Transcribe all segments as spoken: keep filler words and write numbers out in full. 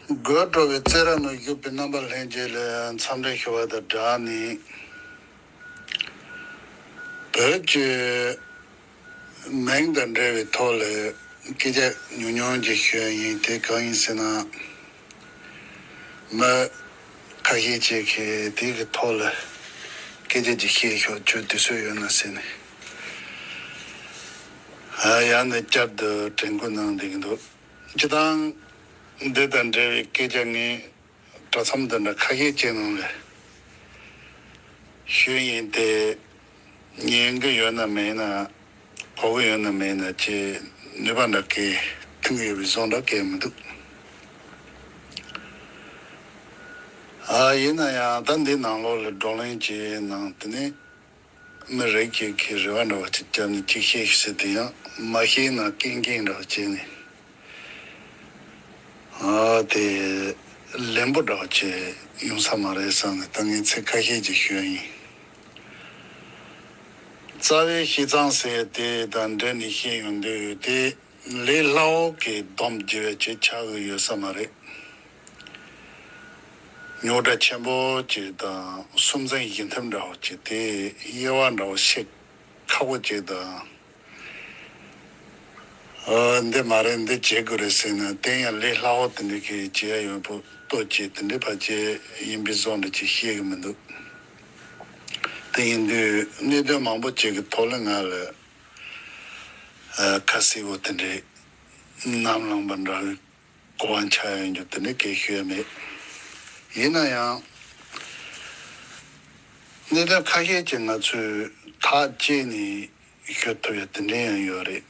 དགོད་བྲོ་བའི་རྩེད་ར་ནང་བཞུགས་པའི་རྣམ་པ་ལྷན་རྒྱས་ལ་འཚམས་འདྲི་ཞུ་བ་དང་སྦྲགས་ནས། བོད་ཀྱི་མིང་དང་འབྲེལ་བའི་ཐོག་ལ་སྐད་ཆ་ཉུང་ཉུང་ཅིག་ཞུ་ཡ་ཡིན། དེ་གང་ཡིན་ཟེར་ན། མི་ཁ་ཤས་ཅིག་གིས་དེ་གི་ཐོག་ལ་སྐད་ཆ་ཅིག་བཤད་ཤོག་ཁྱོད་དུས་ཚོད་ཡོད་ན་ཟེར་ནས། ཨ་ཡང་ནས་བསྐྱར་དུ་དྲན་སྐུལ་གནང་བསྡད་ཀྱི་འདུག་སྤྱི་བཏང་འདི་དང་འབྲེལ་བའི་སྐད་ཆ་ངས་གྲྭ་ཚང་འདི་འདྲ་ཁ་ཤས་ཅིག་ནང་ལ་ཞུས་ཡིན་ཏེ། ཉན་གྱི་ཡོད་ན་མེད་ན། གོ་གི་ཡོད་ན་མེད་ན་ཅེས་ནུས་པ་འདྲ་གས་མཐུན་གྱི་ཡོད་པའི་བཟོ་འདྲ་གས་མི་འདུག་ཨ་ཡིན་ན་ཡང་ད་འདི་ནང་ལོགས་ལ་བགྲོ་གླེང་ཅིག་གནང་དེ་ནས། མི་རིགས་ཀྱི་ཁའི་རེ་བ་འདྲ་བ་ཅིག་བརྒྱབ་ནས་ཅིག་བཤད་ཤིག་ཟེར་དེ་ཡང་མ་བཤད་ན་སྐྱེན་སྐྱེན་འདྲ་བ་བྱས་ནས། ཨ་དེ་ལན་པོ་འདྲ་བ་ཅིག་ཡོང་ས་མ་རེད་བསམ་ནས་ད་ངས་ཚིག་ཁ་ཤས་ཅིག་ཞུ་ཡ་ཡིན། རྩ་བའི་བཤད་སྟངས་ཟེར་དེ་དང་འབྲེལ་ནས་བཤད་ཡོང་དུས་དེ། ལས་སླ་བོ་གི་སྡོམ་རྒྱུ་བས་ཅིག་ཆགས་ཀྱི་ཡོད་ས་མ་རེད། རྙོག་དྲ་ཆེན་པོ་ཅིག་དང་སུམ་རྩེན་བཞི་མཐུན་འདྲ་བོ་ཅིག་དེ་དབྱེ་བ་འདྲ་བོ་ཤེས་ཁག་པོ་ཅིག་དང་། ཨ་འདི་མ་རེད་འདི་བྱེད་དགོས་རེད་ཟེར་ན་དེ་ཡང་ལས་སླ་བོ་དེ་འདྲ་གི་བྱེད་ཡ་ཡོད་པོ་ལྟོ་ཅིག་དེ་འདྲའི་ཕལ་ཆེར་ཡིན་པའི་བཟོ་འདྲ་ཅིག་ཤེས་ཀྱི་མི་འདུག་དེ་ཡིན་དུས་གནད་དོན་མང་པོ་ཅིག་གི་ཐོག་ལ་ང་ལ་ཨ་ཁ་གསལ་པོ་དེ་འདྲའི་ནམ་ལངས་པ་འདྲ་བའི་གོ་བ་ཆགས་ཡོང་རྒྱུ་དེ་འདྲ་གས་ཤོད་ཡ་མེད། ཡིན་ན་ཡང་གནད་དོན་ཁ་ཤས་ཅིག་ང་ཚོས་ཐག་བཅད་ནས་ཤོད་ཐུབ་ཡ་དེ་འདྲ་ཡང་ཡོད་རེད།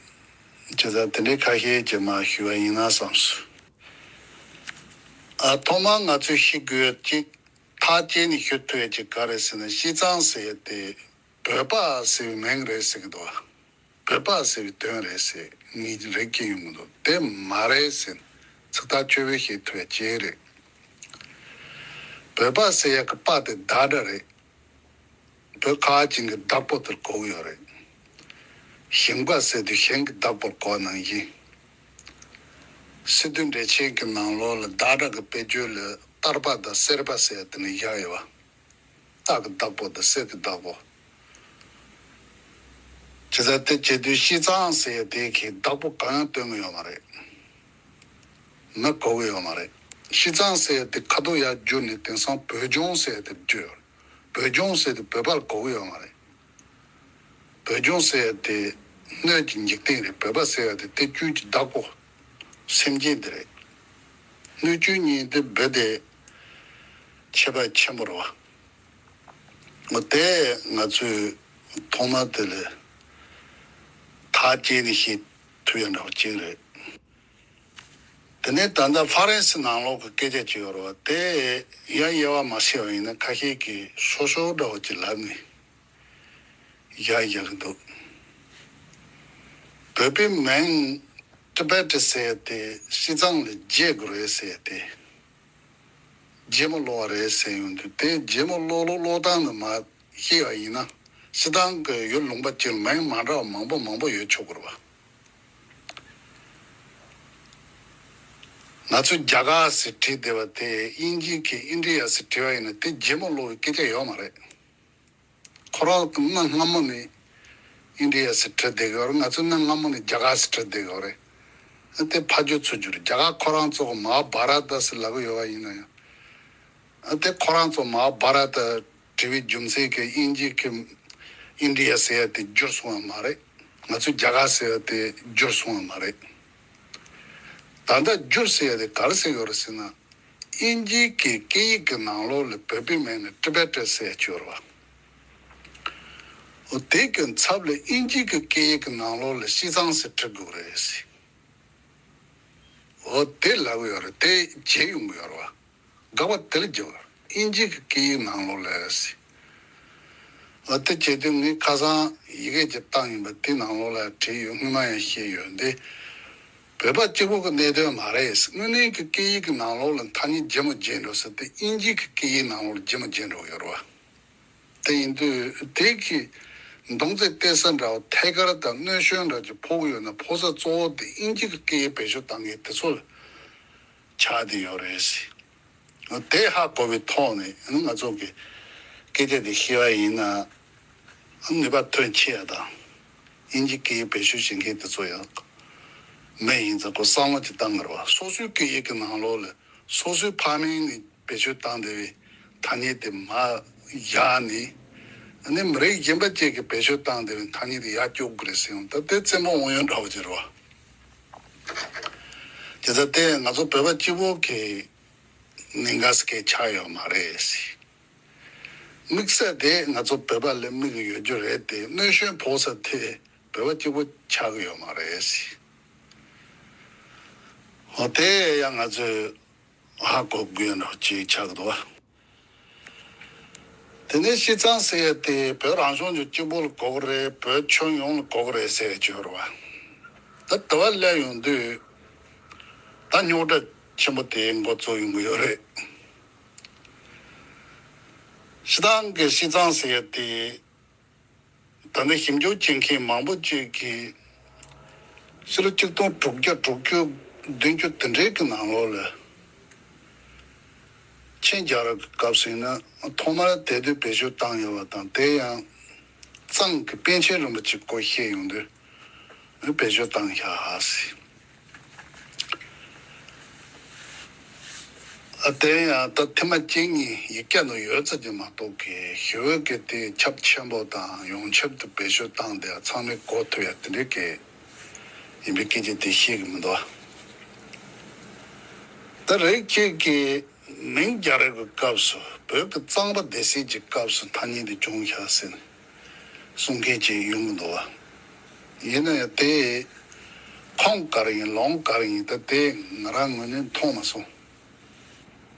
བྱས་ཙང་དེ་འདྲའི་ཁ་ཤས་ཅིག་མར་ཞུ་བ་ཡིན་ན་བསམས་སོང་། ཨ་ཐོག་མར་ང་ཚོས་ཤེས་དགོས་ཡ་གཅིག་ཐག་བཅད་ནས་ཤོད་ཐུབ་ཡ་གཅིག་ག་རེད་ཟེར་ན་བཤད་སྟངས་ཟེར་ཡ་དེ་བོད་པ་ཟེར་བའི་མིང་རེད་ཟེར་གི་འདུག་བ། བོད་པ་ཟེར་བའི་དོན་རེད་ཟེར་ངས་རེ་སྐྱེ་ཡོང་གི་འདུག་དེ་མ་རེད་ཟེར་ཚིག་ཐག་ཆོད་པོས་བཤད་ཐུབ་ཡ་གཅིག་རེད། བོད་པ་ཟེར་ཡ་གི་པ་དེ་བརྡ་སྒྲ་རེད། བོད་ཁ་བ་ཅན་གྱི་བདག་པོ་དེར་གོ་གི་ཡོད་རེད། ཞིང་པ་ཟེར་དུས་ཞིང་གི་བདག་པོར་གོ་ནང་བཞིན། སི་ཏུ་འགྲེལ་ཆེན་གྱི་ནང་ལོགས་ལ་བརྡ་སྒྲ་གི་དཔེ་བརྗོད་ལ་སྟར་པ་དང་སེར་པ་ཟེར་ཡ་དེ་ནི་བཞག་ཡོད་པ། སྟག་གི་བདག་པོ་དང་གསེར་གྱི་བདག་པོ། བྱས་ཙང་དེ་བྱེད་དུས་བཤད་སྟངས་ཟེར་ཡ་དེ་གི་བདག་པོ་གང་ཡང་སྟོན་གི་ཡོད་མ་རེད། མི་གོ་གི་ཡོད་མ་རེད། བཤད་སྟངས་ཟེར་ཡ་དེ་ཁ་ཐུག་ཡར་བསྒྱུར་ནས་དེང་སང་བོད་ལྗོངས་ཟེར་ཡ་དེར་བསྒྱུར་ཡོད་རེད། བོད་ལྗོངས་ཟེར་ཡ་དེ་བོད་པར་གོ་གི་ཡོད་མ་རེད། བོད་ལྗོངས་ཟེར་ཡ་དེ་སྣོད་ཀྱི་འཇིག་རྟེན་རེད། བོད་པ་ཟེར་ཡ་དེ་དེ་བཅུད་ཀྱི་བདག་པོ་སེམས་ཅན་དེ་རེད། སྣོད་བཅུད་གཉིས་དེ་བོད་དེ་ཁྱད་པར་ཆེན་པོ་རེད་བ། འོ་དེ་ང་ཚོས་ཐོག་མ་དེ་ལས་ཐག་བཅད་ནས་བཤད་ཐུབ་ཡ་འདྲ་བོ་ཅིག་རེད། དེ་ནས་ད་ལྟ་ཧྥ་རན་སི་ནང་ལོགས་ཀྱི་སྐད་ཆ་ཅིག་ཡོད་རེད་བ། དེ་ཡང་དབྱེ་བ་མ་ཕྱེ་བ་ཡིན་ན་ཁ་ཤས་ཀྱིས་སོ་སོ་འདྲ་བོ་ཅིག་ལབ་ནས་བཞག་བཞག་གི་འདུག་བོད་པའི་མིང་ཏི་བེ་ཏི་ཟེར་ཏེ་བཤད་སྟངས་ལ་བརྗེ་དགོས་རེད་ཟེར་ཏེ། རྗེ་མོ་གློ་བ་རེད་ཟེར་ཡོང་དུས་དེ་རྗེ་མོ་གློ་གློ་གློ་སྟངས་ནི་མ་ཤེས་པ་ཡིན་ན་སྤྱི་བཏང་གི་ཡུལ་ལུང་པ་གཅིག་ལ་མིང་མ་འདྲ་བ་མང་པོ་མང་པོ་ཡོད་ཆོག་གི་རེད་བ། ང་ཚོ་རྒྱ་གར་ཟེར་བྲིས་བསྡད་པ་དེ་དབྱིན་ཇི་གིས་ཨིན་ཌི་ཡ་ཟེར་བྲིས་པ་ཡིན་ན་དེ་རྗེ་མོ་གློ་བའི་སྐད་ཆ་ཡོད་མ་རེད། ཁོ་རང་གི་གནའ་སྔ་མོ་ནས་ཨིན་ཌི་ཡ་ཟེར་བྲིས་བསྡད་ཀྱི་ཡོད་རེད། ང་ཚོ་གནའ་སྔ་མོ་ནས་རྒྱ་གར་ཟེར་བྲིས་བསྡད་ཀྱི་ཡོད་རེད། དེ་ཕར་བསྒྱུར་ཚུར་བསྒྱུར་རྒྱ་གར་ཁོ་རང་ཚོ་གི་མ་ཧཱ་བྷ་ར་ཏ་ཟེར་ལབ་ཀྱི་ཡོད་པ་ཡིན་ན་ཡང་། དེ་ཁོ་རང་ཚོ་མ་ཧཱ་བྷ་ར་ཏ་བྲིས་པའི་རྒྱུ་མཚན་གྱིས་དབྱིན་ཇི་གི་ཨིན་ཌི་ཡ་ཟེར་ཡ་དེ་བསྒྱུར་སོང་བ་མ་རེད། ང་ཚོ་རྒྱ་གར་ཟེར་ཡ་དེ་བསྒྱུར་སོང་བ་མ་རེད། ད་ལྟ་བསྒྱུར་ཟེར་ཡ་དེ་ག་རེ་ཟེར་ཡོད་རེད་ཟེར་ན། དབྱིན་ཇིའི་གི་སྐད་ཡིག་གི་ནང་ལོགས་ལ་བོད་པའི་མིང་ནི་ཏི་བེ་ཏི་ཟེར་ཡ་ཅིག་ཡོད་རེད་བ། འོ་དེ་གི་ཚབ་ལ་དབྱིན་ཇིའི་གི་སྐད་ཡིག་གི་ནང་ལོགས་ལ་བཤད་སྟངས་ཟེར་བྲི་དགོས་རེད་ཟེར། འོ་དེ་ལབ་ཡོད་རེད། དེ་བརྗེད་ཡོང་གི་ཡོད་རེད་བ། དགག་པ་དེ་ལ་བརྗེད་པ་རེད། དབྱིན་ཇིའི་གི་སྐད་ཡིག་ནང་ལོགས་ལ་ཟེར། འོ་དེ་བྱེད་དུས་ངས་ཁ་སང་ཡི་གེ་ཅིག་བཏང་ཡིན་པ་དེ་ནང་ལོགས་ལ་བྲིས་ཡོད། སྔོན་མ་ཡང་བཤད་ཡོད་འདི། བོད་པ་གཅིག་པོ་གི་གནད་དོན་མ་རེད། དངོས་གནས་ཀྱི་སྐད་ཡིག་གི་ནང་ལོགས་ལ་ཐ་སྙད་རྗེ་མོ་བརྗེ་འགྲོ་ཟེར་ཏེ་དབྱིན་ཇིའི་གི་སྐད་ཡིག་ནང་ལོགས་ལ་རྗེ་མོ་བརྗེ་འགྲོ་ཡོད་རེད་བ། དེ་ཡིན་དུས་དེ་གི་མདུང་རྩེ་གཏད་ས་འདྲ་བོ་ཐད་ཀར་དང་གནོན་ཤུགས་འདྲ་ཅིག་ཕོག་གི་ཡོད་ན་ཕོག་ས་གཙོ་བོ་དེ་དབྱིན་ཇི་གི་སྐད་ཡིག་བེད་སྤྱོད་བཏང་མཁན་དེ་ཚོ་ལ་ ཆགས་བསྡད་ཡོད་རེད། དེ་ཧ་གོ་བའི་ཐོག་ནས་ང་ཚོ་གི་སྐད་ཆ་དེ་བཤད་པ་ཡིན་ན་ནུས་པ་ཐོན་ཆེ་ཡ་དང་། དབྱིན་ཇི་སྐད་ཡིག་བེད་སྤྱོད་བྱེད་མཁན་དེ་ཚོ་ཡང་མི་ཡིན་ཙང་ཁོ་བསམ་བློ་ཅིག་བཏང་དགོས་རེད་བ། སོ་སོའི་སྐད་ཡིག་གི་ནང་ལོགས་ལ་སོ་སོའི་ཕ་མིང་ནས་བེད་སྤྱོད་བཏང་བསྡད་པའི་ཐ་སྙད་དེ་མར་བཞག་ནས། ཨ་ནི་མི་རིགས་གཞན་པ་ཅིག་གིས་བེད་སྤྱོད་བཏང་བསྡད་པའི་ཐ་སྙད་དེ་ཡར་སྐྱོར་དགོས་རེད་ཟེར་ཡོང་ད་དེ་རྩེད་མོ་འོང་ཡོང་འདྲ་བོ་ཅིག་རེད་བ། དེ་ལྟར་དེ་ང་ཚོ་བོད་པ་གཅིག་པོ་གི་གནད་འགག་ཅིག་ཆགས་ཡོད་མ་རེད། དམིགས་བསལ་དེ་ང་ཚོ་བོད་པ་ལ་དམིགས་ཡོད་རྒྱུ་རེད་དེ། གནོད་སྐྱོན་ཕོག་ས་དེ་བོད་པ་གཅིག་པོ་ཆགས་ཀྱི་ཡོད་མ་རེད། འོ་དེ་ཡང་ང་ཚོས་ཧ་གོ་དགོས་འདྲ་ཅིག་ཆགས་འདུག་བ། དེ་ནས་སྤྱི་བཏང་ཟེར་ཡ་དེ་བོད་རང་སྐྱོང་ལྗོངས་གཅིག་པོ་ལ་གོ་གི་རེད། བོད་ཁྱོན་ཡོངས་ལ་གོ་གི་རེད་ཟེར་གྱི་ཡོད་རེད་བ། ད་དེ་བ་སླེབས་ཡོང་དུས་ད་རྙོག་དྲ་ཆེན་པོ་དེ་འགོ་བཙུགས་ཡོང་གི་ཡོད་རེད། སྤྱི་བཏང་གི་སྤྱི་བཏང་ཟེར་ཡ་དེ་ད་ནི་ཞིབ་འཇུག་བྱེད་མཁན་མང་པོ་ཅིག་གིས་ཕྱི་ལོ་ཆིག་སྟོང་དྲུག་བརྒྱ་དྲུག་ཅུ་བདུན་ཅུ་དེ་འདྲའི་གི་ནང་ལོགས་ལ་ཆིན་རྒྱལ་རབས་ཀྱི་སྐབས་སུ་ཡིན་ན་ཐོག་མར་དེ་དུས་བེད་སྤྱོད་བཏང་ཡོད་པ་དང་། དེ་ཡང་གཙང་གི་པཎ་ཆེན་རིན་པོ་ཆེ་སྐོར་བཤད་ཡོང་དུས་བེད་སྤྱོད་བཏང་ཤག་ཟེར། ཨ་དེ་ཡང་ད་ཐེངས་མ་གཅིག་གཉིས་ཡིག་སྐྱག་ནང་ཡོད་ཙམ་གྱི་མ་གཏོགས་གི་ཞི་བའི་གི་དེ་ཁྱབ་ཆེན་པོ་དང་ཡོངས་ཁྱབ་ཏུ་བེད་སྤྱོད་བཏང་དེ་ཚང་མས་གོ་ཐུབ་ཡ་དེ་འདྲའི་གི་ཡིན་པའི་སྐད་ཆ་དེ་བཤད་གི་མི་འདུག་ད་རིགས་གཅིག་གིས་མིང་རྒྱལ་རབས་ཀྱི་སྐབས་སུ་བོད་ཀྱི་གཙང་པ་སྡེ་སྲིད་ཀྱི་སྐབས་སུ་ཐ་སྙད་དེ་བྱུང་ཤག་ཟེར་ནས་གསུང་མཁན་ཅིག་ཡོང་གི་འདུག་བ། ཡིན་ན་ཡང་དེ་ཁུངས་ག་རེ་ཡིན་ལུང་ག་རེ་ཡིན་ད་དེ་ང་རང་ངོས་ནས་མཐོང་མ་སོང་།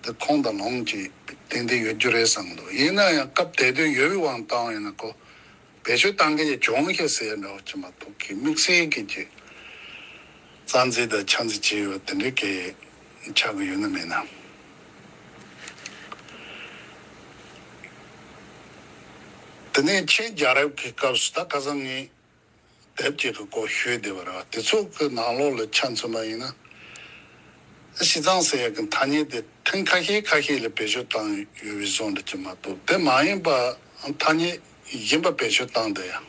དེ་ཁུངས་དང་ལུང་ཅིག་ཏན་ཏན་ཡོད་རྒྱུ་རེད་བསམ་གི་འདུག་ཡིན་ན་ཡང་སྐབས་དེ་དུས་ཡོད་པའི་དབང་བཏང་ཡིན་ན་ཁོ་བེད་སྤྱོད་བཏང་མཁན་ཅིག་བྱུང་ཤག་ཟེར་ཡ་འདྲ་བོ་ཅིག་མ་གཏོགས་གི་དམིགས་བསལ་གྱི་ཅིག་རྩ་འཛིན་དང་ཆ་འཛིན་བྱས་ཡོད་དེ་འདྲའི་གི་ཆགས་ཀྱི་ཡོད་ན་མེད་ན། དེ་ནས་ཆིན་རྒྱལ་རབས་ཀྱི་སྐབས་སུ་ད་ཁ་སང་ངས་དེབ་ཅིག་གི་སྐོར་ཞུས་བསྡད་པ་རེད་བ། དེ་ཚོ་གི་ནང་ལོགས་ལ་ཆ་མཚོན་པ་ཡིན་ན། སྤྱི་བཏང་ཟེར་ཡག་གི་ཐ་སྙད་དེ་ཐེངས་ཁ་ཤས་ཁ་ཤས་ལ་བེད་སྤྱོད་བཏང་ཡོད་པའི་བཟོ་འདྲ་ཅིག་མ་གཏོགས་དེ་མ་ཡིན་པ་ཐ་སྙད་གཞན་པ་བེད་སྤྱོད་བཏང་བསྡད་ཡ།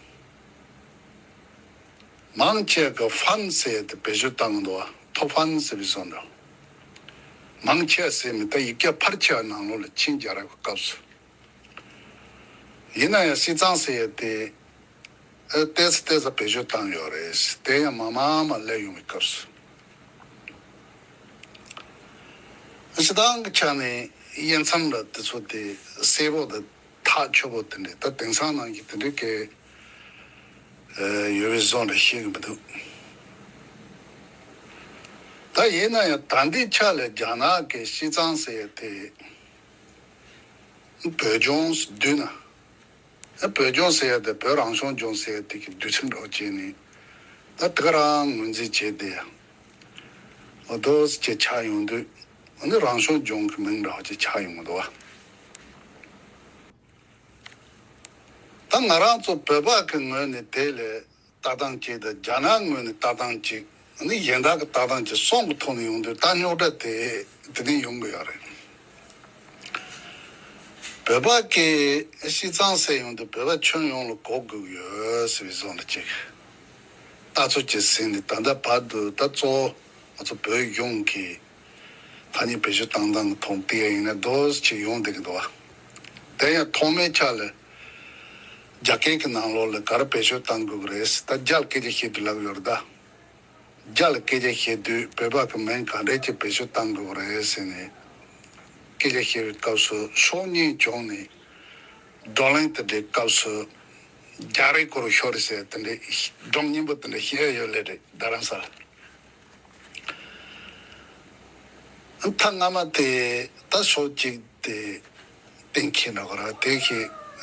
མང་ཆེ་གི་ཧྥན་ཟེར་ཡ་དེ་བེད་སྤྱོད་བཏང་གི་འདུག་བ། ཐོ་ཧྥན་ཟེར་བའི་བཟོ་འདྲ། མང་ཆེ་ཟེར་མི་ད་ཡིག་སྐྱག་ཕལ་ཆེ་བ་ནང་ལོགས་ལ་ཆིན་རྒྱལ་རབས་ཀྱི་སྐབས་སུ། ཡིན་ན་ཡང་སྤྱི་བཏང་ཟེར་ཡ་དེ་ཨ་ཏོག་ཙམ་ཏོག་ཙམ་བེད་སྤྱོད་བཏང་ཡོད་རེད། དེ་ཡང་མ་མང་མ་སླེབས་ཡོང་བའི་སྐབས་སུ། སྤྱི་བཏང་གི་ཆ་ནས་དབྱེ་མཚམས་ལ་དེ་ཚོ་དེ་གསལ་པོ་དང་ཐག་ཆོད་པོ་དེ་འདྲ་ད་དེང་སང་ནང་གི་དེ་འདྲའི་སྐད་ཨ་ཡོད་པའི་བཟོ་འདྲ་ཤེས་ཀྱི་མི་འདུག་ད་ཡིན་ན་ཡང་ད་ལྟའི་ཆ་ལ་རྒྱ་ནག་གི་སྤྱི་བཏང་ཟེར་ཡ་དེ། བོད་ལྗོངས་སུ་བསྡུས་ན། བོད་ལྗོངས་ཟེར་ཡ་དེ་བོད་རང་སྐྱོང་ལྗོངས་ཟེར་ཡ་དེ་གི་བསྡུས་ཚིག་འདྲ་བོ་བྱས་ནས་ད་དེ་ག་རང་ངོས་འཛིན་བྱས་ཏེ། འོ་དོ་ཟེར་ཆགས་ཡོང་དུས། འོ་ནི་རང་སྐྱོང་ལྗོངས་ཀྱི་མིང་འདྲ་བོ་ཅིག་ཆགས་ཡོང་གི་འདུག་བ། ད་ང་རང་ཚོ་བོད་པ་གི་ངོས་ནས་དེ་ལས་ལྟ་སྟངས་གཅིག་དང་རྒྱ་ནག་ངོས་ནས་ལྟ་སྟངས་གཅིག་ནི་གཞན་དག་གི་ལྟ་སྟངས་གཅིག་གསུམ་གྱི་ཐོག་ནས་ཡོང་དུས་ད་རྙོག་དྲ་དེ་དེ་ནས་ཡོང་གི་ཡོད་རེད། བོད་པ་གི་སྤྱི་བཏང་ཟེར་ཡོང་དུས་བོད་པ་ཁྱོན་ཡོངས་ལ་གོ་དགོས་ཀྱི་ཡོད་ཟེར་བའི་བཟོ་འདྲ་ཅིག་ལྟ་ཚུལ་ཅིག་ཟིན་ནས་ད་ལྟ་བར་དུ་ད་གཙོ་བོ་ང་ཚོ་བོད་གཞུང་གི་ཐ་སྙད་བེད་སྤྱོད་བཏང་སྟངས་ཀྱི་ཐོག་བལྟས་ཡིན་ན་རྡོ་ཅིག་ཡོང་བསྡད་ཀྱི་འདུག་བ། དེ་ཡང་ཐོག་མའི་ཆ་ལ་རྒྱ་སྐད་ཀྱི་ནང་ལོགས་ལ་ག་རེ་བེད་སྤྱོད་བཏང་དགོས་ཀྱི་རེད་ཟེར་ད་རྒྱ་ལ་སྐད་ཆ་བཤད་དུས་ལབ་ཡོད་རེད་ད། རྒྱ་ལ་སྐད་ཆ་བཤད་དུས་བོད་པ་གི་མིང་ག་འདྲས་ཀྱི་བེད་སྤྱོད་བཏང་དགོས་ཀྱི་རེད་ཟེར་ནས་སྐད་ཆ་བཤད་པའི་སྐབས་སུ་སྲོག་ཉེན་བྱུང་ནས་བགྲོ་གླེང་དེ་འདྲའི་སྐབས་སུ་རྒྱ་རིགས་སྐོར་ཤོར་ཟེར་དེ་འདྲའི་སྒྲུང་སྙན་པོ་དེ་འདྲ་བཤད་ཡོད་ལེ་རེད་རྡ་རམ་ས་ལ། ད་སྔ་མ་དེ་ད་ཕྱོགས་གཅིག་དེ་གཏན་འཁེལ་འགྲོ་གི་རེད། དེ་གི་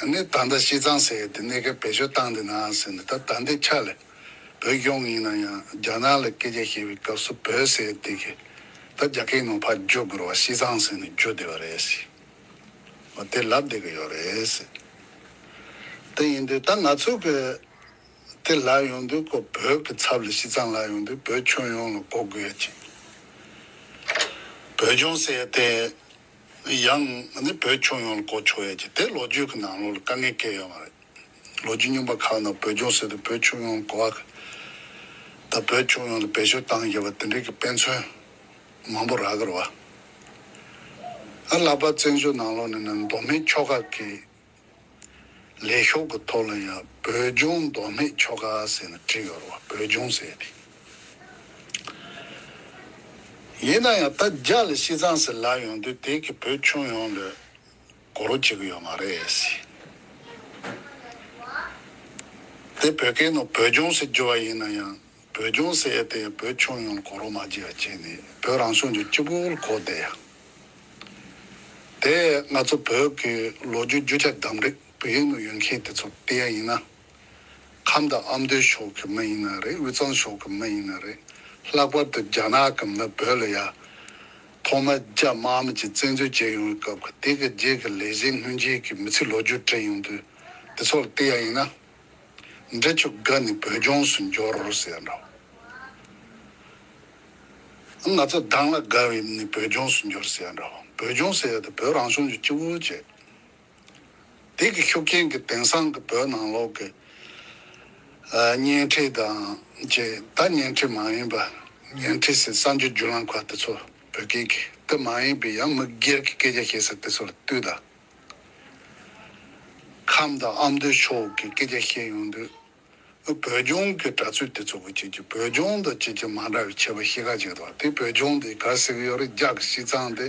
ནི་ད་ལྟ་སྤྱི་བཏང་ཟེར་ཡ་དེ་གནས་སྐབས་བེད་སྤྱོད་བཏང་བསྡད་ན་ཟེར་ནས་ད་ད་ལྟའི་ཆ་ལ་བོད་གཞུང་ཡིན་ན་ཡང་རྒྱ་ནག་ལ་སྐད་ཆ་བཤད་པའི་སྐབས་སུ་བོད་ཟེར་ཡ་དེ་གི་ད་རྒྱ་སྐད་ནང་ཕར་བསྒྱུར་དགོས་རེད་བ། སྤྱི་བཏང་ཟེར་ནས་བསྒྱུར་བསྡད་པ་རེད་ཟེར། འོ་དེ་ལབ་བསྡད་ཀྱི་ཡོད་རེད་ཟེར། དེ་ཡིན་དུས་ད་ང་ཚོ་གི་དེ་ལབ་ཡོང་དུས་ཁོ་བོད་ཀྱི་ཚབ་ལ་སྤྱི་བཏང་ལབ་ཡོང་དུས་བོད་ཁྱོན་ཡོངས་ལ་གོ་དགོས་ཡ་ཅིག་བོད་ལྗོངས་ཟེར་ཡ་དེ་ཡང་ནི་བོད་ཁྱོན་ཡོངས་ལ་གོ་ཆོག་ཡ་ཅིག་དེ་ལོ་རྒྱུས་ཀྱི་ནང་ལོགས་ལ་དཀའ་ངལ་སྐྱེ་ཡོད་མ་རེད། ལོ་རྒྱུས་རྙིང་པ་ཁག་ནང་བོད་ལྗོངས་ཟེར་དུས་བོད་ཁྱོན་ཡོངས་ལ་གོ་བ་ད་བོད་ཁྱོན་ཡོངས་ལ་བེད་སྤྱོད་བཏང་ཡོད་པ་དེ་འདྲའི་གི་དཔེ་མཚོན་མང་པོ་རག་གི་རེད་བ། ཨ་ལྷག་པར་བཙན་བྱོལ་ནང་ལོགས་ནས་ནི་མདོ་སྨད་ཆོལ་ཁ་གི་ལས་ཤོག་གི་ཐོག་ལ་ཡང་བོད་ལྗོངས་མདོ་སྨད་ཆོལ་ཁ་ཟེར་ནས་བྲིས་ཡོད་རེད་བ། བོད་ལྗོངས་ཟེར་ཏེ། ཡིན་ན་ཡང་ད་རྒྱ་ལ་སྤྱི་བཏང་ཟེར་ལབ་ཡོང་དུས་དེ་གི་བོད་ཁྱོན་ཡོངས་ལ་གོ་རོགས་བྱེད་ཀྱི་ཡོད་མ་རེད་ཟེར། དེ་བོད་སྐད་ནང་བོད་ལྗོངས་ཟེར་བསྒྱུར་བ་ཡིན་ན་ཡང་བོད་ལྗོངས་ཟེར་ཡ་དེ་བོད་ཁྱོན་ཡོངས་ལ་གོ་རོགས་མ་བྱེད་ཡ་བྱས་ནས་བོད་རང་སྐྱོང་ལྗོངས་གཅིག་པུ་ལ་གོ་བསྡད་ཡ། དེ་ང་ཚོ་བོད་ཀྱི་ལོ་རྒྱུས་རྒྱུ་ཆ་འདམ་རིགས་བོད་ཡིག་ནང་ཡོད་མཁན་དེ་ཚོ་བལྟས་ཡ་ཡིན་ན། ཁམས་དང་ཨ་མདོའི་ཕྱོགས་ཀྱི་མི་ཡིན་ན་རེད། དབུས་གཙང་ཕྱོགས་ཀྱི་མི་ཡིན་ན་རེད། ལྷག་པར་དུ་རྒྱ་ནག་གི་མི་བོད་ལ་ཡ་ཐོག་མར་རྒྱ་དམག་མི་གྱིས་བཙན་འཛུལ་བྱས་ཡོང་བའི་སྐབས་ཀྱི་དེ་གི་རྗེས་ཀྱི་ལས་བྱེད་སྔོན་རྗེས་ཀྱི་མི་ཚེ་ལོ་རྒྱུས་བྲིས་ཡོང་དུས་དེ་ཚོ་ལ་བལྟས་ཡ་ཡིན་ན། འབྲི་ཆུ་བརྒལ་ནས་བོད་ལྗོངས་སུ་འབྱོར་ཟེར་འདྲ་བ། ང་ཚོ་དྭང་ལ་བརྒལ་བས་ནས་བོད་ལྗོངས་སུ་འབྱོར་ཟེར་འདྲ་བ། བོད་ལྗོངས་ཟེར་ཡ་དེ་བོད་རང་སྐྱོང་ལྗོངས་གཅིག་པུ་བྱས། དེ་གི་ཤུགས་རྐྱེན་གྱིས་དེང་སང་གི་བོད་ནང་ལོགས་ཀྱི་ཨ་བརྙན་འཕྲིན་དང་བཅས། ད་བརྙན་འཕྲིན་མ་ཡིན་པ་བརྙན་འཕྲིན་ཟེར་གསར་འགྱུར་བརྒྱུད་ལམ་ཁག་དེ་ཚོ་བོད་སྐད་ཀྱི་དེ་མ་ཡིན་པའི་ཡང་མི་སྒེར་གྱི་སྐད་ཆ་བཤད་ས་དེ་ཚོ་ལ་ལྟོས་དང་། ཁམས་དང་ཨ་མདོའི་ཕྱོགས་ཀྱི་སྐད་ཆ་བཤད་ཡོང་དུས། བོད་ལྗོངས་ཀྱི་དྲ་ཚིགས་དེ་ཚོ་གི་ཆེད་ཀྱི་བོད་ལྗོངས་དང་ཆེད་ཀྱི་མ་འདྲ་བའི་ཁྱད་པར་ཤེས་ཁ་ཅིག་འདུག་དེ་བོད་ལྗོངས་དེ་ག་རེ་ཟེར་གྱི་ཡོད་རེད། རྒྱ་གི་སྤྱི་ཚང་དེ་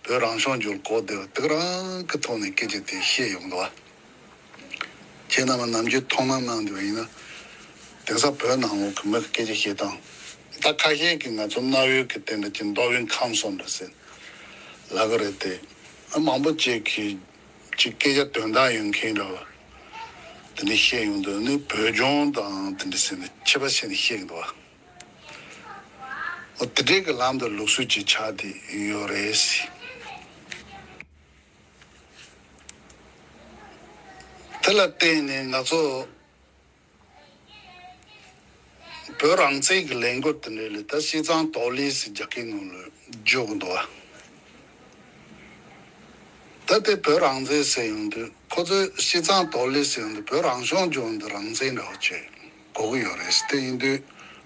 བོད་རང་སྐྱོང་ལྗོངས་གོ་བདེ་བ་དེ་ག་རང་གི་ཐོག་ནས་སྐད་ཆ་དེ་བཤད་ཡོང་འདུག་བ། ཁྱེད་རྣམ་པ་ནམ་རྒྱུན་མཐོང་སྣང་གནང་བསྡད་པ་ཡིན་ན། དེང་སང་བོད་ནང་ལོགས་ཀྱི་མི་གི་སྐད་ཆ་བཤད་སྟངས། ད་ཁ་ཤས་ཀྱིས་ང་ཚོ་གནའ་བོའི་གི་དེ་འདྲ་ཅིག་མདོ་དབུས་ཁམས་གསུམ་འདྲ་ཟེར་ལབ་གི་རེད་དེ། ཨ་མང་པོ་ཅིག་གིས་ཅིག་སྐད་ཆ་དོན་དག་ཡོད་མཁན་འདྲ་བ། དེ་འདྲ་བཤད་ཡོང་དུས་ནི་བོད་ལྗོངས་དང་དེ་འདྲ་ཟེར་ནས་ཁྱད་པར་བཤད་ནས་བཤད་ཀྱི་འདུག་བ། འོ་དེ་འདྲའི་གི་ལམ་དུ་ལུགས་སྲོལ་ཅིག་ཆགས་བསྡད་ཡོད་རེད། དེ་ལ་བརྟེན་ནས་ང་ཚོ་བོད་རང་བཙན་གྱི་ལས་འགུལ་དེ་འདྲ་ལ་ད་སྤྱི་བཏང་དོགས་ལས་སུ་རྒྱག་གི་ནང་ལ་འཇོག་གི་འདུག་བ། ད་ལྟའི་བོད་རང་བཙན་ཟེར་ཡོང་དུས་ཁོ་ཚོས་སྤྱི་བཏང་དོགས་ལས་ཟེར་ཡོང་དུས་བོད་རང་སྐྱོང་ལྗོངས་འདི་རང་བཙན་འདྲ་བོ་ཅིག་གོ་གི་ཡོད་རེད། དེ་ཡིན་དུས་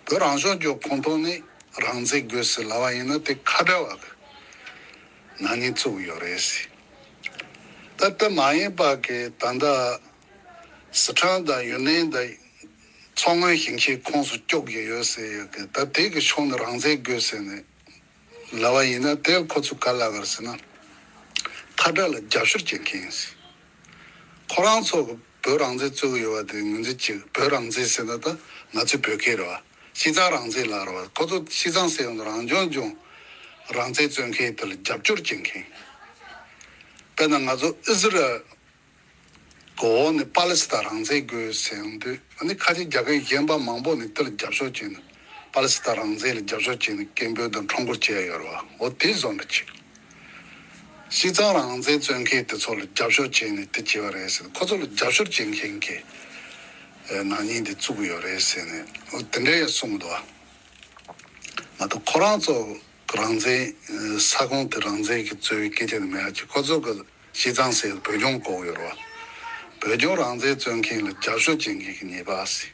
བོད་རང་སྐྱོང་ལྗོངས་ཁོངས་གཏོགས་ནས་རང་བཙན་དགོས་ཟེར་ལབ་པ་ཡིན་ན་དེ་ཁ་བྲལ་བ་གི་ནག་ཉེས་བཙུགས་ཡོད་རེད། ད་ལྟ་མ་ཡིན་པ་གི་ད་ལྟ་སི་ཁྲོན་དང་ཡུན་ནན་དང་མཚོ་སྔོན་ཞིང་ཆེན་ཁོངས་སུ་བཅུག་གི་ཡོད་ཟེར་ཡོད་གི། ད་དེ་གི་ཕྱོགས་ནས་རང་བཙན་དགོས་ཟེར་ནས་ལབ་པ་ཡིན་ན་དེ་ཁོ་ཚོས་ག་ལབ་ག་རེད་ཟེར་ན། ཁ་བྲལ་ལ་རྒྱབ་སྐྱོར་བྱེད་མཁན་ཡིན་ཟེར། ཁོ་རང་ཚོ་གི་བོད་རང་བཙན་རྩོད་གི་ཡོད་པ་དེ་ངོས་འཛིན་བྱེད། བོད་རང་བཙན་ཟེར་ན་ད་ང་ཚོའི་བོད་སྐད་རེད་བ། སྤྱི་བཏང་རང་བཙན་ལབ་རེད་བ། ཁོ་ཚོ་སྤྱི་བཏང་ཟེར་ཡོང་དུས་རང་སྐྱོང་ལྗོངས་རང་བཙན་རྩོད་མཁན་དེ་ལ་རྒྱབ་སྐྱོར་བྱེད་མཁན། དཔེར་ན་ང་ཚོ་ཨི་ཟི་རལ་གི་འོག་ནས་པ་ལི་སི་ཐན་རང་བཙན་དགོས་ཟེར་ཡོང་དུས་ཨ་ནི་ཁ་ཆེ་རྒྱལ་ཁབ་གཞན་པ་མང་པོ་ནས་དེ་ལ་རྒྱབ་སྐྱོར་བྱས་ནས་པ་ལི་སི་ཐན་རང་བཙན་ལ་རྒྱབ་སྐྱོར་བྱས་ནས་སྐད་འབོད་དང་ཁྲོམ་སྐོར་བྱས་ཡོད་རེད་བ། འོ་དེ་བཟོ་འདྲ་ཅིག་སྤྱི་བཏང་རང་བཙན་རྩོད་མཁན་དེ་ཚོ་ལ་རྒྱབ་སྐྱོར་བྱས་ནས་དེ་བྱས་པ་རེད་ཟེར། ཁོ་ཚོ་ལ་རྒྱབ་སྐྱོར་བྱེད་མཁན་གྱི་ནག་ཉེས་འདི་བཙུགས་ཡོད་རེད་ཟེར་ནས་འོ་དེ་འདྲ་ཡང་གསུངས་འདུག་བ། མ་གཏོགས་ཁོ་རང་ཚོ་རང་བཙན་ས་ཁོངས་དེ་རང་བཙན་གྱི་རྩོད་པའི་སྐད་ཆ་ནི་མེད་ཡ་ཅིག་ཁོ་ཚོ་གི་སྤྱི་བཏང་ཟེར་བོད་ལྗོངས་གོ་གི་ཡོད་རེད་བ། བོད་ལྗོངས་རང་བཙན་རྩོད་མཁན་ལ་རྒྱབ་སྐྱོར་བྱེད་མཁན་གྱི་ཉེས་པ་ཟེར།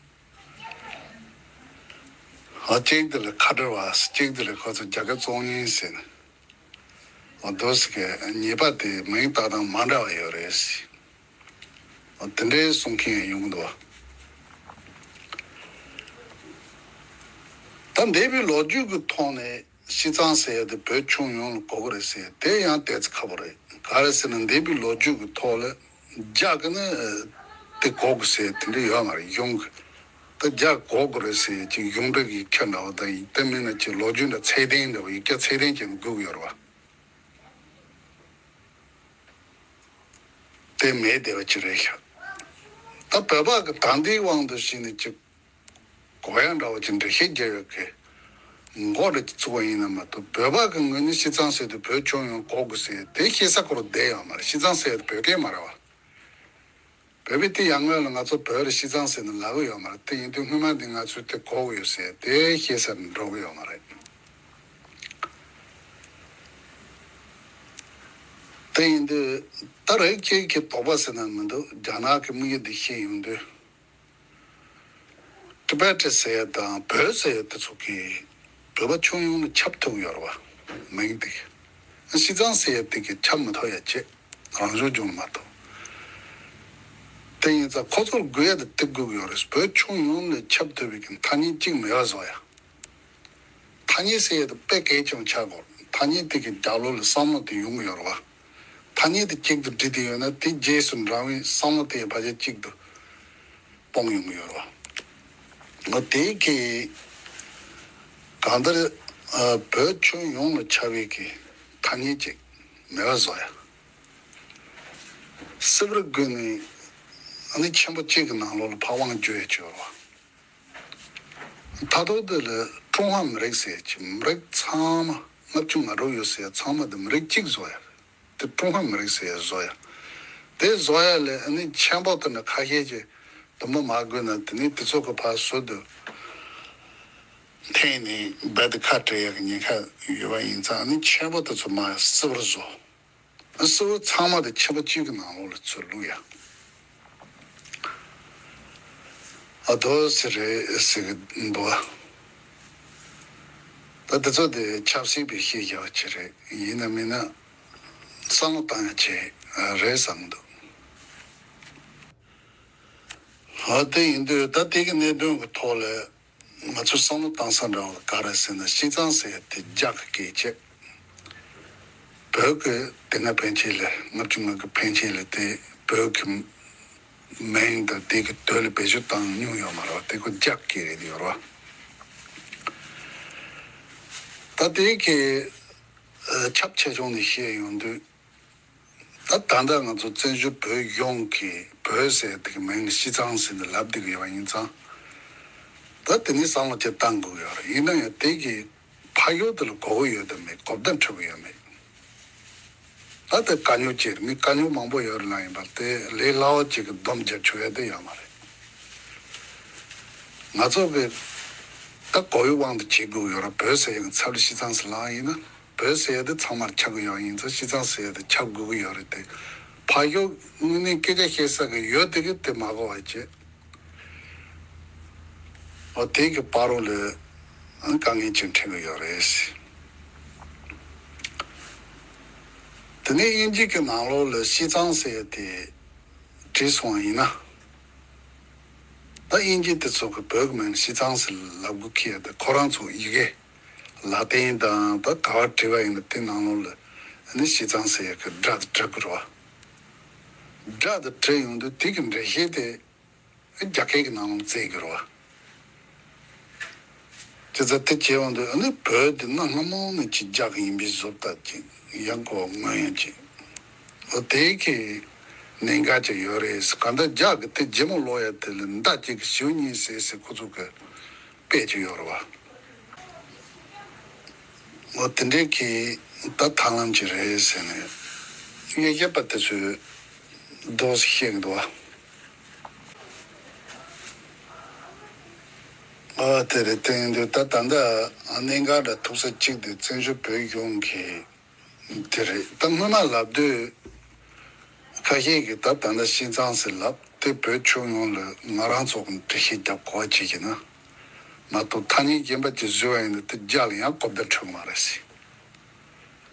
ཨ་གཅིག་དེ་ལ་ཁ་བྲལ་བ་ཟེར། གཅིག་དེ་ལ་ཁོ་ཚོ་རྒྱ་སྐད་བཙོག་ཉན་ཟེར་ནས། ཨ་དོ་ཟེར་གི་ཉེས་པ་དེ་མིང་བཏགས་སྟངས་མ་འདྲ་བ་ཡོད་རེད་ཟེར། ཨ་དེ་འདྲའི་གསུང་མཁན་ཡང་ཡོང་གི་འདུག་བ། ད་འདས་པའི་ལོ་རྒྱུས་ཀྱི་ཐོག་ནས་སྤྱི་བཏང་ཟེར་ཡ་དེ་བོད་ཁྱོན་ཡོངས་ལ་གོ་གི་རེད་ཟེར་ཡ་དེ་ཡང་ཏོག་ཙམ་ཁག་པོ་རེད། ག་རེ་ཟེར་ན་འདས་པའི་ལོ་རྒྱུས་ཀྱི་ཐོག་ལ་རྒྱ་གི་ནི་དེ་གོ་གི་ཟེར་ཡ་དེ་འདྲ་ཡོད་མ་རེད། གཞུང་གི་ད་རྒྱ་གོ་གི་རེད་ཟེར་ཡ་ཅིག་གཞུང་འབྲེལ་གྱི་ཁྱབ་འདྲ་བ་དང་དེ་མིན་ན་ཅིག་ལོ་རྒྱུས་འདྲ་ཚད་ལྡན་འདྲ་བ་ཡིག་ཆ་ཚད་ལྡན་ཅིག་ནས་འགོད་གི་ཡོད་རེད་བ། དེ་མེད་བསྡད་པ་ཅིག་རེད་ཤག་ད་བོད་པ་གི་ད་ལྟའི་དབང་དུ་བྱས་ནས་ཅིག་གོ་ཡ་འདྲ་བོ་ཅིག་འགྲེལ་བཤད་རྒྱག་ཡོད་གི་མགོ་འདྲ་ཅིག་བཙུགས་པ་ཡིན་ན་མ་གཏོགས་བོད་པ་གི་ངོས་ནས་སྤྱི་བཏང་ཟེར་དུས་བོད་ཁྱོན་ཡོངས་གོ་དགོས་ཟེར་དེ་ཤེས་ས་ཁོ་རང་བསྡད་ཡོད་མ་རེད། སྤྱི་བཏང་ཟེར་དུས་བོད་སྐད་མ་རེད་བ། བོད་པས་དེ་ཡང་སྔོན་ལ་ང་ཚོ་བོད་ལ་སྤྱི་བཏང་ཟེར་ནས་ལབ་གི་ཡོད་མ་རེད། དེ་ཡིན་དུས་སྔོན་མ་འདི་ང་ཚོས་དེ་གོ་གི་ཡོད་ཟེར་དེ་ཤེས་ས་ནས་འགྲོ་གི་ཡོད་མ་རེད། དེ་ཡིན་དུས་ད་རེས་ཁྱེད་ཀྱི་དོགས་པ་ཟེར་ན་མི་འདུག་རྒྱ་ནག་གི་དམིགས་ཡུལ་འདི་ཤེས་ཡོང་དུས། ཊི་བེ་ཊི་ཟེར་ཡ་དང་བོད་ཟེར་ཡ་དེ་ཚོ་གི་བོད་པ་ཁྱོན་ཡོངས་ལ་ཁྱབ་ཐུབ་ཡོད་རེད་བ། མིང་དེ་གི། སྤྱི་ཚང་ཟེར་ཡ་དེ་གི་ཁྱབ་མི་ཐུབ་ཡ་བྱེད། རང་བྱུང་ལྗོངས་མ་གཏོགས། དེ་ཡིན་ཙང་ཁོ་ཚོར་དགོས་ཡ་དེ་དེ་དགོས་ཀྱི་ཡོད་རེད། བོད་ཁྱོན་ཡོངས་ལ་ཁྱབ་ཐུབ་པའི་གི་ཐ་སྙད་གཅིག་མེད་པ་བཟོ་ཡ། ཐ་སྙད་ཟེར་ཡ་དེ་དཔེ་གལ་ཆེན་པོ་ཆགས་དགོས། ཐ་སྙད་དེ་གི་རྒྱབ་ལོགས་ལ་བསམ་བློ་དེ་ཡོང་གི་ཡོད་རེད་བ། ཐ་སྙད་དེ་གཅིག་ཏུ་སྒྲིལ་བསྡད་ཡོད་ན་དེ་རྗེས་སུ་འབྲང་བའི་བསམ་བློ་དེ་ཕལ་ཆེར་གཅིག་ཏུ་སྤུངས་ཡོང་གི་ཡོད་རེད་བ། ང་དེ་གི་གང་ལྟར་ཨ་བོད་ཁྱོན་ཡོངས་ལ་ཁྱབ་པའི་གི་ཐ་སྙད་ཅིག་མེད་པ་བཟོ་ཡ། སིལ་བུར་བརྒྱུད་ནས་ཨ་ནི་ཆེན་པོ་གཅིག་གི་ནང་ལོགས་ལ་ཕར་དབང་བསྒྱུར་ཡ་ཅིག་ཡོད་རེད་བ། ད་དུང་དེ་ལ་ཀྲུང་ཧྭ་མི་རིགས་ཟེར་གྱི་མི་རིགས་ཚང་མ་ལྔ་བཅུ་ང་དྲུག་ཡོད་ཟེར་ཚང་མ་དེ་མི་རིགས་གཅིག་བཟོ་ཡ། དེ་ཀྲུང་ཧྭ་མི་རིགས་ཟེར་ཡ་བཟོ་ཡ། དེ་བཟོ་ཡ་ལས་ཨ་ནི་ཆེན་པོ་དེ་ནི་ཁ་ཤས་ཀྱིས་དུམ་བུ་མ་བགོས་ན་དེ་ནི་དེ་ཚོ་གི་ཕར་ཟུར་དུ་འཐེན་ནས་རྦད་དེ་ཁ་བྲལ་ཡ་གི་ཉེན་ཁ་ཡོད་པ་ཡིན་ཙང་ཨ་ནི་ཆེན་པོ་དེ་ཚོ་མར་སིལ་བུར་བཟོ། སིལ་བུ་ཚང་མ་དེ་ཁྱིམ་པ་གཅིག་གི་ནང་ལོགས་ལ་ཚུར་བླུག་ཡ། ཨ་དོ་ཟེར་རེད་ཟེར་གི་འདུག་ཨ། ད་དེ་ཚོ་དེ་ཆབ་སྲིད་པའི་ཤེས་བྱ་བ་ཅིག་རེད། ཡིན་ན་མིན་ན་བསམ་བློ་བཏང་ཡ་ཅིག་རེད་བསམ་གི་འདུག་ཨ་དེ་ཡིན་དུས་ད་དེ་གི་གནད་དོན་གི་ཐོག་ལ། ང་ཚོ་བསམ་བློ་བཏང་ས་འདྲ་བ་ག་རེ་ཟེར་ན་སྤྱི་ཚང་ཟེར་ཡ་དེ་རྒྱ་གི་སྐད་ཆ། བོད་ཀྱི་དེ་སྔ་ཕན་ཆད་ལས་ལྔ་བཅུ་ང་དགུ་ཕན་ཆད་ལས་དེ་བོད་ཀྱི་མིང་དང་དེ་གི་དོན་ལ་བེད་སྤྱོད་བཏང་མྱོང་ཡོད་མ་རེད་བ། དེ་ཁོ་རྒྱ་གི་སྐད་རེད་ཡོད་རེད་བ། ད་དེ་གི་ཁྱབ་ཆེ་ཆུང་ནས་བཤད་ཡོང་དུས། ད་ད་ལྟ་ང་ཚོ་བཙན་བྱོལ་བོད་གཞུང་གིས་བོད་ཟེར་དེ་གི་མིང་ལ་སྤྱི་ཚང་ཟེར་ནས་ལབ་བསྡད་ཀྱི་ཡོད་པ་ཡིན་ཙང་། ད་དེ་ནི་བསམ་བློ་ཅིག་བཏང་དགོས་ཀྱི་ཡོད་རེད། ཡིན་ན་ཡང་དེ་གི་ཕ་ཡུལ་དེ་ལ་གོ་གི་ཡོད་དམ་མེད། གོ་བརྡ་འཕྲོད་ཀྱི་ཡོད་མེད། ད་དེ་དཀའ་རྙོག་ཅིག་རེད། མི་དཀའ་རྙོག་མང་པོ་ཡོད་རེད་ལ། ཡིན་པ་དེ་ལས་སླ་བ་ཅིག་གི་སྡོམ་རྒྱག་ཆོག་ཡ་དེ་ཡོད་མ་རེད། ང་ཚོ་གི་ད་གོ་ཡུལ་དབང་དུ་བྱེད་དགོས་ཀྱི་ཡོད་རེད། བོད་ཟེར་ཡག་ཚབ་ལ་སྤྱི་ཚང་ཟེར་ལབ་ཡིན་ན། བོད་ཟེར་ཡ་དེ་ཚང་མར་ཁྱབ་ཀྱི་ཡོད་ཡིན་ཙང་སྤྱི་ཚང་ཟེར་ཡ་དེ་ཁྱབ་དགོས་ཀྱི་ཡོད་རེད་དེ། ཕ་ཡུལ་དངོས་གནས་སྐད་ཆ་བཤད་ས་གི་ཡོད་དེ་གི་དེ་མ་གོ་བ་བྱེད། འོ་དེ་གི་བར་རོ་ལ་དཀའ་ངལ་ཅིག་འཕྲད་ཀྱི་ཡོད་རེད། དེ་ནས་དབྱིན་ཇི་གི་ནང་ལོགས་ལ་སྤྱི་ཚང་ཟེར་ཡ་དེ་བྲིས་སོང་བ་ཡིན་ན། ད་དབྱིན་ཇི་དེ་ཚོ་གི་བོད་ཀྱི་མིང་སྤྱི་ཚང་ཟེར་ལབ་དགོས་ཁེལ་ཡ་དེ་ཁོ་རང་ཚོ་ཡི་གེ་ལ་ཏིང་དང་ད་ག་བ་བྲིས་པ་ཡིན་ན་དེ་ནང་ལོགས་ལ་ནི་སྤྱི་ཚང་ཟེར་ཡ་གི་སྒྲ་དེ་འབྲི་དགོས་རེད་བ། སྒྲ་དེ་འབྲི་ཡོང་དུས་དེ་གི་འགྲེལ་བཤད་དེ་རྒྱ་སྐད་ཀྱི་ནང་ལོགས་བཙལ་དགོས་རེད་བ། ཅི་ཙམ་དེ་བྱས་ཡོང་དུས་ཨ་ནི་བོད་དེ་གནའ་སྔ་མོ་ནས་ཅིག་རྒྱ་གི་ཡིན་པའི་བཟོ་ལྟ་ཅིག་ཡང་གོ་མངོན་ཡང་ཅིག་འོ་དེ་གི་གནད་འགག་ཅིག་ཡོད་རེད། གང་ལྟར་རྒྱ་གི་དེ་ཇི་མོ་ཀློག་ཡ་དེ་ལ་མདའ་གཅིག་གིས་གཞུ་གཉིས་བསད་ཟེར་ཁོ་ཚོ་གི་དཔེ་ཅིག་ཡོད་རེད་བ། འོ་དེ་འདྲའི་གི་ད་ཐབས་ལམ་ཅིག་རེད་ཟེར་ནས་ངས་བཤད་པ་དེ་ཚོས་རྡོག་ཙམ་བཤད་གི་འདུག་བ། ཨ་དེ་རེད། དེ་ཡིན་དུས་ད་ད་ལྟ་གནད་འགག་འདྲ་ཐུག་ས་གཅིག་དེ་བཙན་བྱོལ་བོད་གཞུང་གི་དེ་རེད། ད་སྔོན་མ་ལབ་དུས་ཁ་ཤས་ཀྱིས་ད་ད་ལྟ་སྤྱི་ཚང་ཟེར་ལབ་དེ་བོད་ཁྱོན་ཡོངས་ལ་ང་རང་ཚོ་གི་འགྲེལ་བཤད་རྒྱབ་གོ་བ་བྱེད་ཀྱི་ན་མ་གཏོགས་ཐ་སྙད་གཞན་པ་ཅིག་བཟོས་པ་ཡིན་ན་དེ་རྒྱ་ལ་ཡང་གོ་བརྡ་འཕྲོད་ཀྱི་མ་རེད་ཟེར།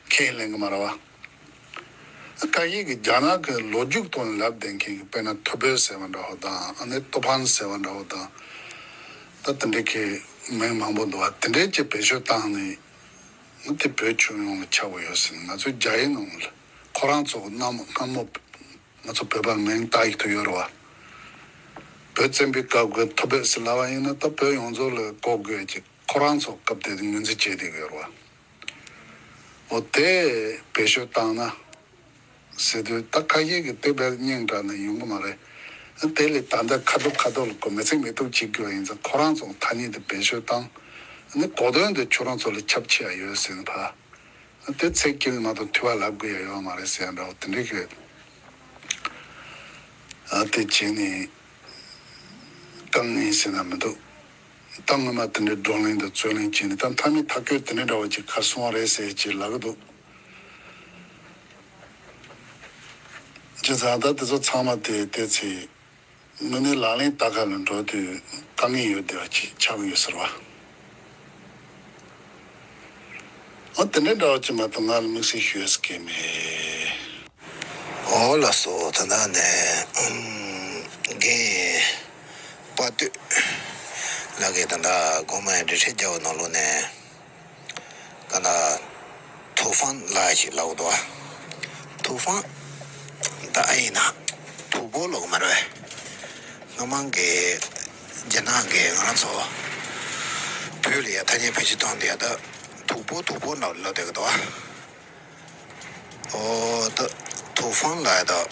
ཁས་ལེན་གི་མ་རེད་བ། ཁ་ཤས་ཀྱིས་རྒྱ་ནག་གི་ལོ་རྒྱུས་ཐོག་ནས་ལབ་བསྡད་མཁན་གྱི་དཔེར་ན་ཐུ་བྷོད་ཟེར་བ་འདྲ་བོ་དང་ཨ་ནི་ཏོ་ཕན་ཟེར་བ་འདྲ་བོ་དང་། ད་དེ་འདྲའི་གི་མིང་མང་པོ་འདུག་བ། དེ་འདྲའི་ཅིག་བེད་སྤྱོད་བཏང་ནས་ཨ་དེ་བོད་ཁྱོན་ཡོངས་ལ་ཁྱབ་པ་ཡོད་ཟེར་ནས་ང་ཚོའི་རྒྱ་ཡིག་ནང་ལ་ཁོ་རང་ཚོ་གི་གནའ་མོ་སྔ་མོ་ང་ཚོ་བོད་པ་མིང་བཏགས་ཡིག་ཐོག་ཡོད་རེད་བ། བོད་བཙན་པོའི་སྐབས་ཀྱི་ཐུ་བྷོད་ཟེར་ལབ་པ་ཡིན་ན་ད་བོད་ཡོངས་རྫོགས་ལ་གོ་དགོས་ཀྱི་ཁོ་རང་ཚོ་སྐབས་དེ་ངོས་འཛིན་བྱས་བསྡད་ཀྱི་ཡོད་རེད་བ། འོ་དེ་བེད་སྤྱོད་བཏང་ན་ཟེར་དུས་ད་ཁ་ཤས་ཀྱིས་དེ་བས་སྙིང་དྲག་ནས་ཡོང་གི་མ་རེད། དེ་ལས་ད་ལྟ་ཁ་ཐུག་ཁ་ཐུག་ལ་ཁོ་མི་ཚིག་མི་ཐུག་བྱེད་དགོས་པ་ཡིན་ཙང་ཁོ་རང་ཚོ་ཐ་སྙད་དེ་བེད་སྤྱོད་བཏང་། ནི་གོ་དོན་དེ་ཁྱོད་རང་ཚོ་ལ་ཁྱབ་ཆེ་ཡ་ཡོད་ཟེར་ནས་ཕ། དེ་ཚིག་གཅིག་མ་གཏོགས་དུ་བ་ལབ་དགོས་ཡ་ཡོད་མ་རེད་ཟེར་ཡ་འདྲ་བོ་དེ་འདྲ་གི། ཨ་དེ་བྱས་ནས་དཀའ་ངལ་ཟེར་ན་མི་འདུག་ད་སྔོན་མ་དེ་འདྲའི་བགྲོ་གླེང་དང་རྩོད་གླེང་བྱས་ནས་ད་མཐའ་མའི་ཐག་གཅོད་དེ་འདྲ་འདྲ་བོ་ཅིག་ག་རེ་སོང་བ་རེད་ཟེར་ཅིག་ལབ་གི་འདུག་བྱས་ཙང་ད་དེ་ཚོ་ཚང་མ་དེ་བལྟས་ཚེ། དངོས་གནས་ལག་ལེན་བསྟར་ག་ལ་འགྲོ་དུས་དཀའ་ངལ་ཡོད་བསྡད་པ་ཅིག་ཆགས་ཀྱི་ཡོད་ཟེར་བ། ཨ་དེ་འདྲ་འདྲ་བ་ཅིག་མ་གཏོགས་ང་ལ་དམིགས་བསལ་ཞུ་ཡས་གང་མེད། ཨོ་ལགས་སོ། ད་ལྟ་ནས་ཨམ་རྒན་དཔའ་སྟོད་ལགས་ཀྱིས་ད་ལྟ་དགོང་མོའི་འགྲེལ་བཤད་རྒྱག་པའི་ནང་ལོགས་ནས། ག་ན། ཐུའུ་ཧྥང་ལབ་ཞིག་ལབ་འདུག་ཐུའུ་ཧྥང་། ད་ཨ་ཡིན་ན། དུག་ཕོར་ལབ་མ་རེད། སྔ་མ་གི་རྒྱ་ནག་གི་ང་རང་ཚོ་བོད་ལ་ཡ་ཐ་སྙད་བེད་སྤྱོད་བཏང་དེ་ཡ་ད་དུག་ཕོར་དུག་ཕོར་ལབ་ལབ་བསྡད་ཀྱི་འདུག་ཨོ་ད་ཐུའུ་ཧྥང་ལབ་ཡ་ད།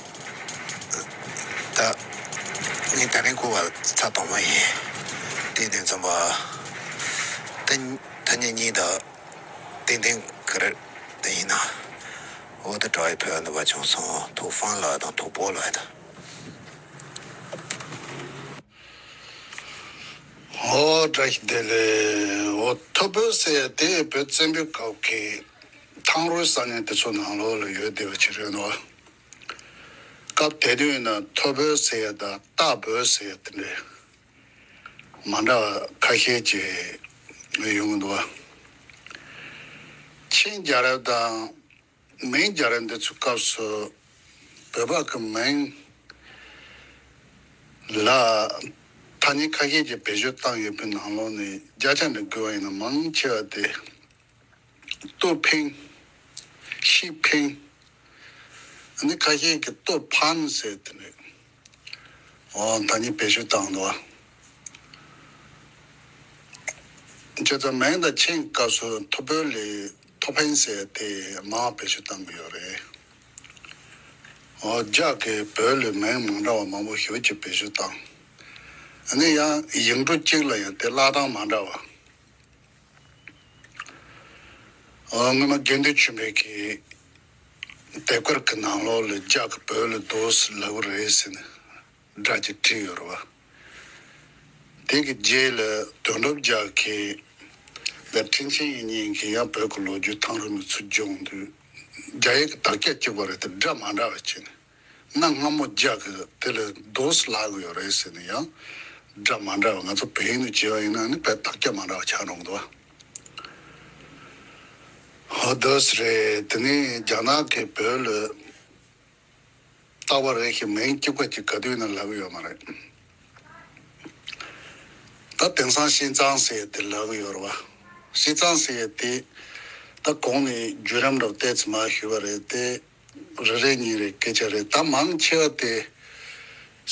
ད་ངས་ད་རིང་གོ་བ་ཚ་དོག་མ་ཡིན། དེ་དེ་ཙམ་པ། ད་ཐ་སྙད་གཉིས་ད། ཏན་ཏན་ག་རེ་དེ་ཡིན་ན། འོ་དེ་དྲ་བའི་བོད་ནུས་པ་བྱུང་སོང་། ཐུའུ་ཧྥང་ལབ་དང་དུག་ཕོར་ལབ་དང་། འོ་བཀྲ་ཤིས་བདེ་ལེགས། འོ་ཐུ་བྷོད་ཟེར་ཡ་དེ་བོད་བཙན་པོའི་སྐབས་ཀྱི་ཐང་རུའི་ས་གནས་དེ་ཚོ་ནང་ལོགས་ལ་ཡོད་བསྡད་པ་ཅིག་རེད་འདུག་སྐབས་དེ་དུས་ཡིན་ན་ཐུ་བྷོད་ཟེར་ཡ་དང་རྟ་བོད་ཟེར་ཡ་དེ་འདྲས། མ་འདྲ་བ་ཁ་ཤས་ཅིག་ཡོང་གི་འདུག་བ། ཆིང་རྒྱལ་རབས་དང་མིང་རྒྱལ་རབས་འདི་ཚོའི་སྐབས་སུ་བོད་པ་གི་མིང་ལ་ཐ་སྙད་ཁ་ཤས་ཀྱིས་བེད་སྤྱོད་བཏང་ཡོད་པའི་ནང་ལོགས་ནས་བརྒྱ་ཆ་ནས་བགོས་པ་ཡིན་ན་མང་ཆེ་བ་དེ་ཏུའུ་ཕིང་། ཤི་ཕིང་། ཨ་ནི་ཁ་ཤས་ཀྱིས་ཏུའུ་ཕང་ཟེར་དེ་ནས་འོ་ད་ནི་བེད་སྤྱོད་བཏང་འདུག་བ། བྱས་ཙང་མིང་དང་ཆིང་སྐབས་སུ་ཐུ་བྷོད་ལས་ཐུ་ཕིང་ཟེར་དེ་མང་བ་བེད་སྤྱོད་བཏང་གི་ཡོད་རེད། འོ་རྒྱ་གི་བོད་ལས་མིང་མ་འདྲ་བ་མང་པོ་ཞེ་པོ་ཅིག་བེད་སྤྱོད་བཏང་། ཨ་ནི་ཡང་ཡིག་འབྲུ་གཅིག་ལ་ཡང་དེ་བཀླག་སྟངས་མ་འདྲ་བ། ཨ་སྔོན་མ་དགེ་འདུན་ཆོས་འཕེལ་གྱིས་དེབ་དཀར་གྱི་ནང་ལོགས་ལ་རྒྱ་གི་བོད་ལ་འདུག་སེ་ལབ་ཀྱི་རེད་ཟེར་ནས་སྒྲ་ཅིག་བྲིས་ཡོད་རེད་བ། དེ་གི་རྗེས་ལ་དོན་གྲུབ་རྒྱལ་གྱིས་ལ་ཁྲིན་ཆེན་དབྱིག་གཉེན་གྱིས་ཡང་བོད་ཀྱི་ལོ་རྒྱུས་ཐང་རིང་མི་ཚུར་སྦྱོང་དུས་རྒྱ་ཡིག་གི་དག་ཆ་གཅིག་པ་རེད་དེ་སྒྲ་མ་འདྲ་བ་བྱས་ནས། གནའ་སྔ་མོ་རྒྱ་གི་དེ་ལ་འདུག་སེ་ལབ་ཀྱི་ཡོད་རེད་ཟེར་ནས་ཡང་སྒྲ་མ་འདྲ་བ། ང་ཚོ་བོད་ཡིག་ནས་བྱས་པ་ཡིན་ན་ནི་དཔེ་དག་ཆ་མ་འདྲ་བ་ཆགས་འགྲོ་གི་འདུག་བ། འོ་འདུག་སེ་རེད། དེ་ནས་རྒྱ་ནག་གིས་བོད་ལ་རྟག་པ་རེ་ཞིག་མིང་གཅིག་པ་གཅིག་ག་དུས་ཡིན་ན་ལབ་ཀྱི་ཡོད་མ་རེད། ད་དེང་སང་ཤིས་ཙང་ཟེར་ཡ་དེ་ལབ་ཀྱི་ཡོད་རེད་བ། ཤིས་ཙང་ཟེར་ཡ་དེ་ད་གོང་ནས་བརྒྱུད་རིམ་འདྲ་བོ་ཏོག་ཙམ་མར་ཞུས་པ་རེད་དེ། རེ་རེ་གཉིས་རེ་སྐད་ཆ་རེད། ད་མང་ཆེ་བ་དེ་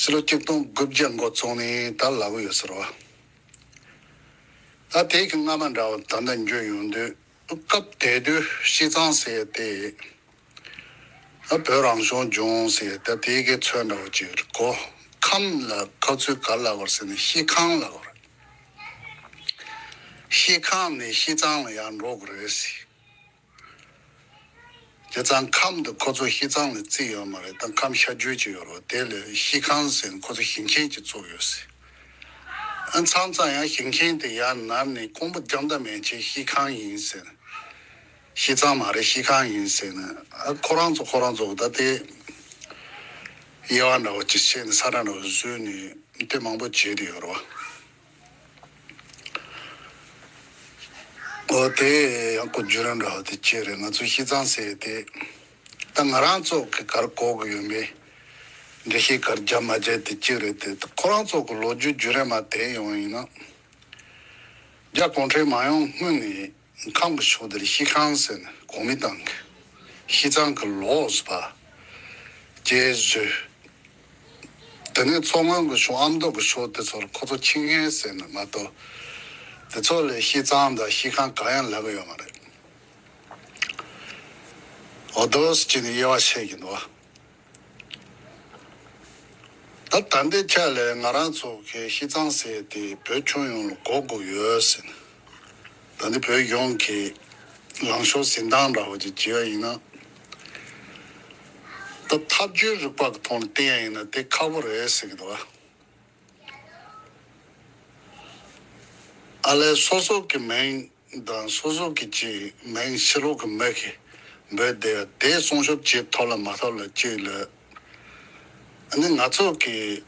ཕྱི་ལོ་ཆིག་སྟོང་དགུ་བརྒྱ་འགོ་བཙུགས་ནས་ད་ལབ་ཀྱི་ཡོད་ཟེར་བ། ད་དེ་གི་སྔ་མ་འདྲ་བ་ད་ལྟ་འགྱོ་ཡོང་དུས་སྐབས་དེ་དུས་ཤིས་ཙང་ཟེར་ཡ་དེ་ད་བོད་རང་སྐྱོང་ལྗོངས་ཟེར་ཡ་ད་དེ་གི་ཚོད་འདྲ་བོ་ཅིག་རེད་གོ། ཁམས་ལ་ཁོ་ཚོས་ག་ལབ་དགོས་ཟེར་ན་ཤིས་ཁང་ལབ་དགོས་རེད། ཤིས་ཁང་ནས་ཤིས་ཙང་ལ་ཡར་འགྲོ་དགོས་རེད་ཟེར། བྱས་ཙང་ཁམས་དེ་ཁོ་ཚོ་ཤིས་ཙང་ལ་བརྩིས་ཡོད་མ་རེད། ད་ཁམས་ཤར་རྒྱུད་ཅིག་ཡོད་རེད་བ། དེ་ལ་ཤིས་ཁང་ཟེར་ནས་ཁོ་ཚོ་ཞིང་ཆེན་ཅིག་བཙུགས་ཡོད་ཟེར། ཨ་མཚམས་མཚམས་ཡང་ཞིང་ཆེན་དེ་ཡར་ནར་ནས་ཀོང་པོ་རྒྱང་མཐའ་མན་ཆད་ཤིས་ཁང་ཡིན་ཟེར་ནས། ཤིས་ཙང་མ་རེད་ཤིས་ཁང་ཡིན་ཟེར་ནས། ཨ་ཁོ་རང་ཚོ་ཁོ་རང་ཚོ་ད་དེ་དབྱེ་བ་འདྲ་བོ་ཅིག་བྱས་ནས་ས་ཁྲ་འདྲ་བོ་བཟོས་ནས་དེ་མང་པོ་བྱས་བསྡད་ཡོད་རེད་བ། འོ་དེ་ཡང་ཁོ་བརྒྱུད་རིམ་འདྲ་བོ་དེ་ཅིག་རེད། ང་ཚོ་ཤིས་ཙང་ཟེར་དེ་ད་ང་རང་ཚོ་གི་གར་གོ་གི་ཡོད་མེད་འགྲེལ་བཤད་གར་རྒྱབ་མ་རྒྱབ་དེ་ཅིག་རེད་དེ། ཁོ་རང་ཚོ་གི་ལོ་རྒྱུས་བརྒྱུད་རིམ་མ་དེ་ཡོང་ཡིན་ན་རྒྱ་གུང་ཁྲན་མ་ཡོང་སྔོན་ནས་ཁམས་ཀྱི་ཕྱོགས་དེར་ཤིས་ཁང་ཟེར་ནས་གོང་མའི་ཏང་གི་ཤིས་ཙང་གི་ལོགས་སུ་བ་ཅེས་བཟོས། དེ་ནས་མཚོ་སྔོན་གྱི་ཕྱོགས་ཨ་མདོ་གི་ཕྱོགས་དེ་ཚོར་ཁོ་ཚོ་ཆིང་ཧེ་ཟེར་ནས་མ་གཏོགས་དེ་ཚོ་ལ་ཤིས་ཙང་དང་ཤིས་ཁང་གང་ཡང་ལབ་ཀྱི་ཡོད་མ་རེད། འོ་དོ་སི་ཅི་ནས་དབྱེ་བ་ཕྱེ་གི་འདུག་བ། ད་ད་ལྟའི་ཆ་ལ་ང་རང་ཚོ་གི་ཤིས་ཙང་ཟེར་དེ་བོད་ཁྱོན་ཡོངས་ལ་གོ་དགོས་ཡོད་ཟེར་ནས། ད་ནི་བོད་ཡོངས་ཀྱི་ལངས་ཕྱོགས་འཛིན་སྟངས་འདྲ་བོ་ཅིག་བྱས་པ་ཡིན་ན། ད་ཐབས་ཇུས་རིག་པ་གི་ཐོག་ནས་བལྟས་ཡ་ཡིན་ན་དེ་ཁག་པོ་རེད་ཟེར་གི་འདུག་བ། ཨ་ལས་སོ་སོ་གི་མིང་དང་སོ་སོ་གི་ཅིག་མིང་ཕྱི་ལོགས་གི་མི་གི་འབོད་བསྡད་ཡ་དེ་སྲུང་སྐྱོབ་བྱེད་ཐུབ་ལ་མ་ཐུབ་ལ་ཅིག་ལ། ཨ་ནི་ང་ཚོ་གི་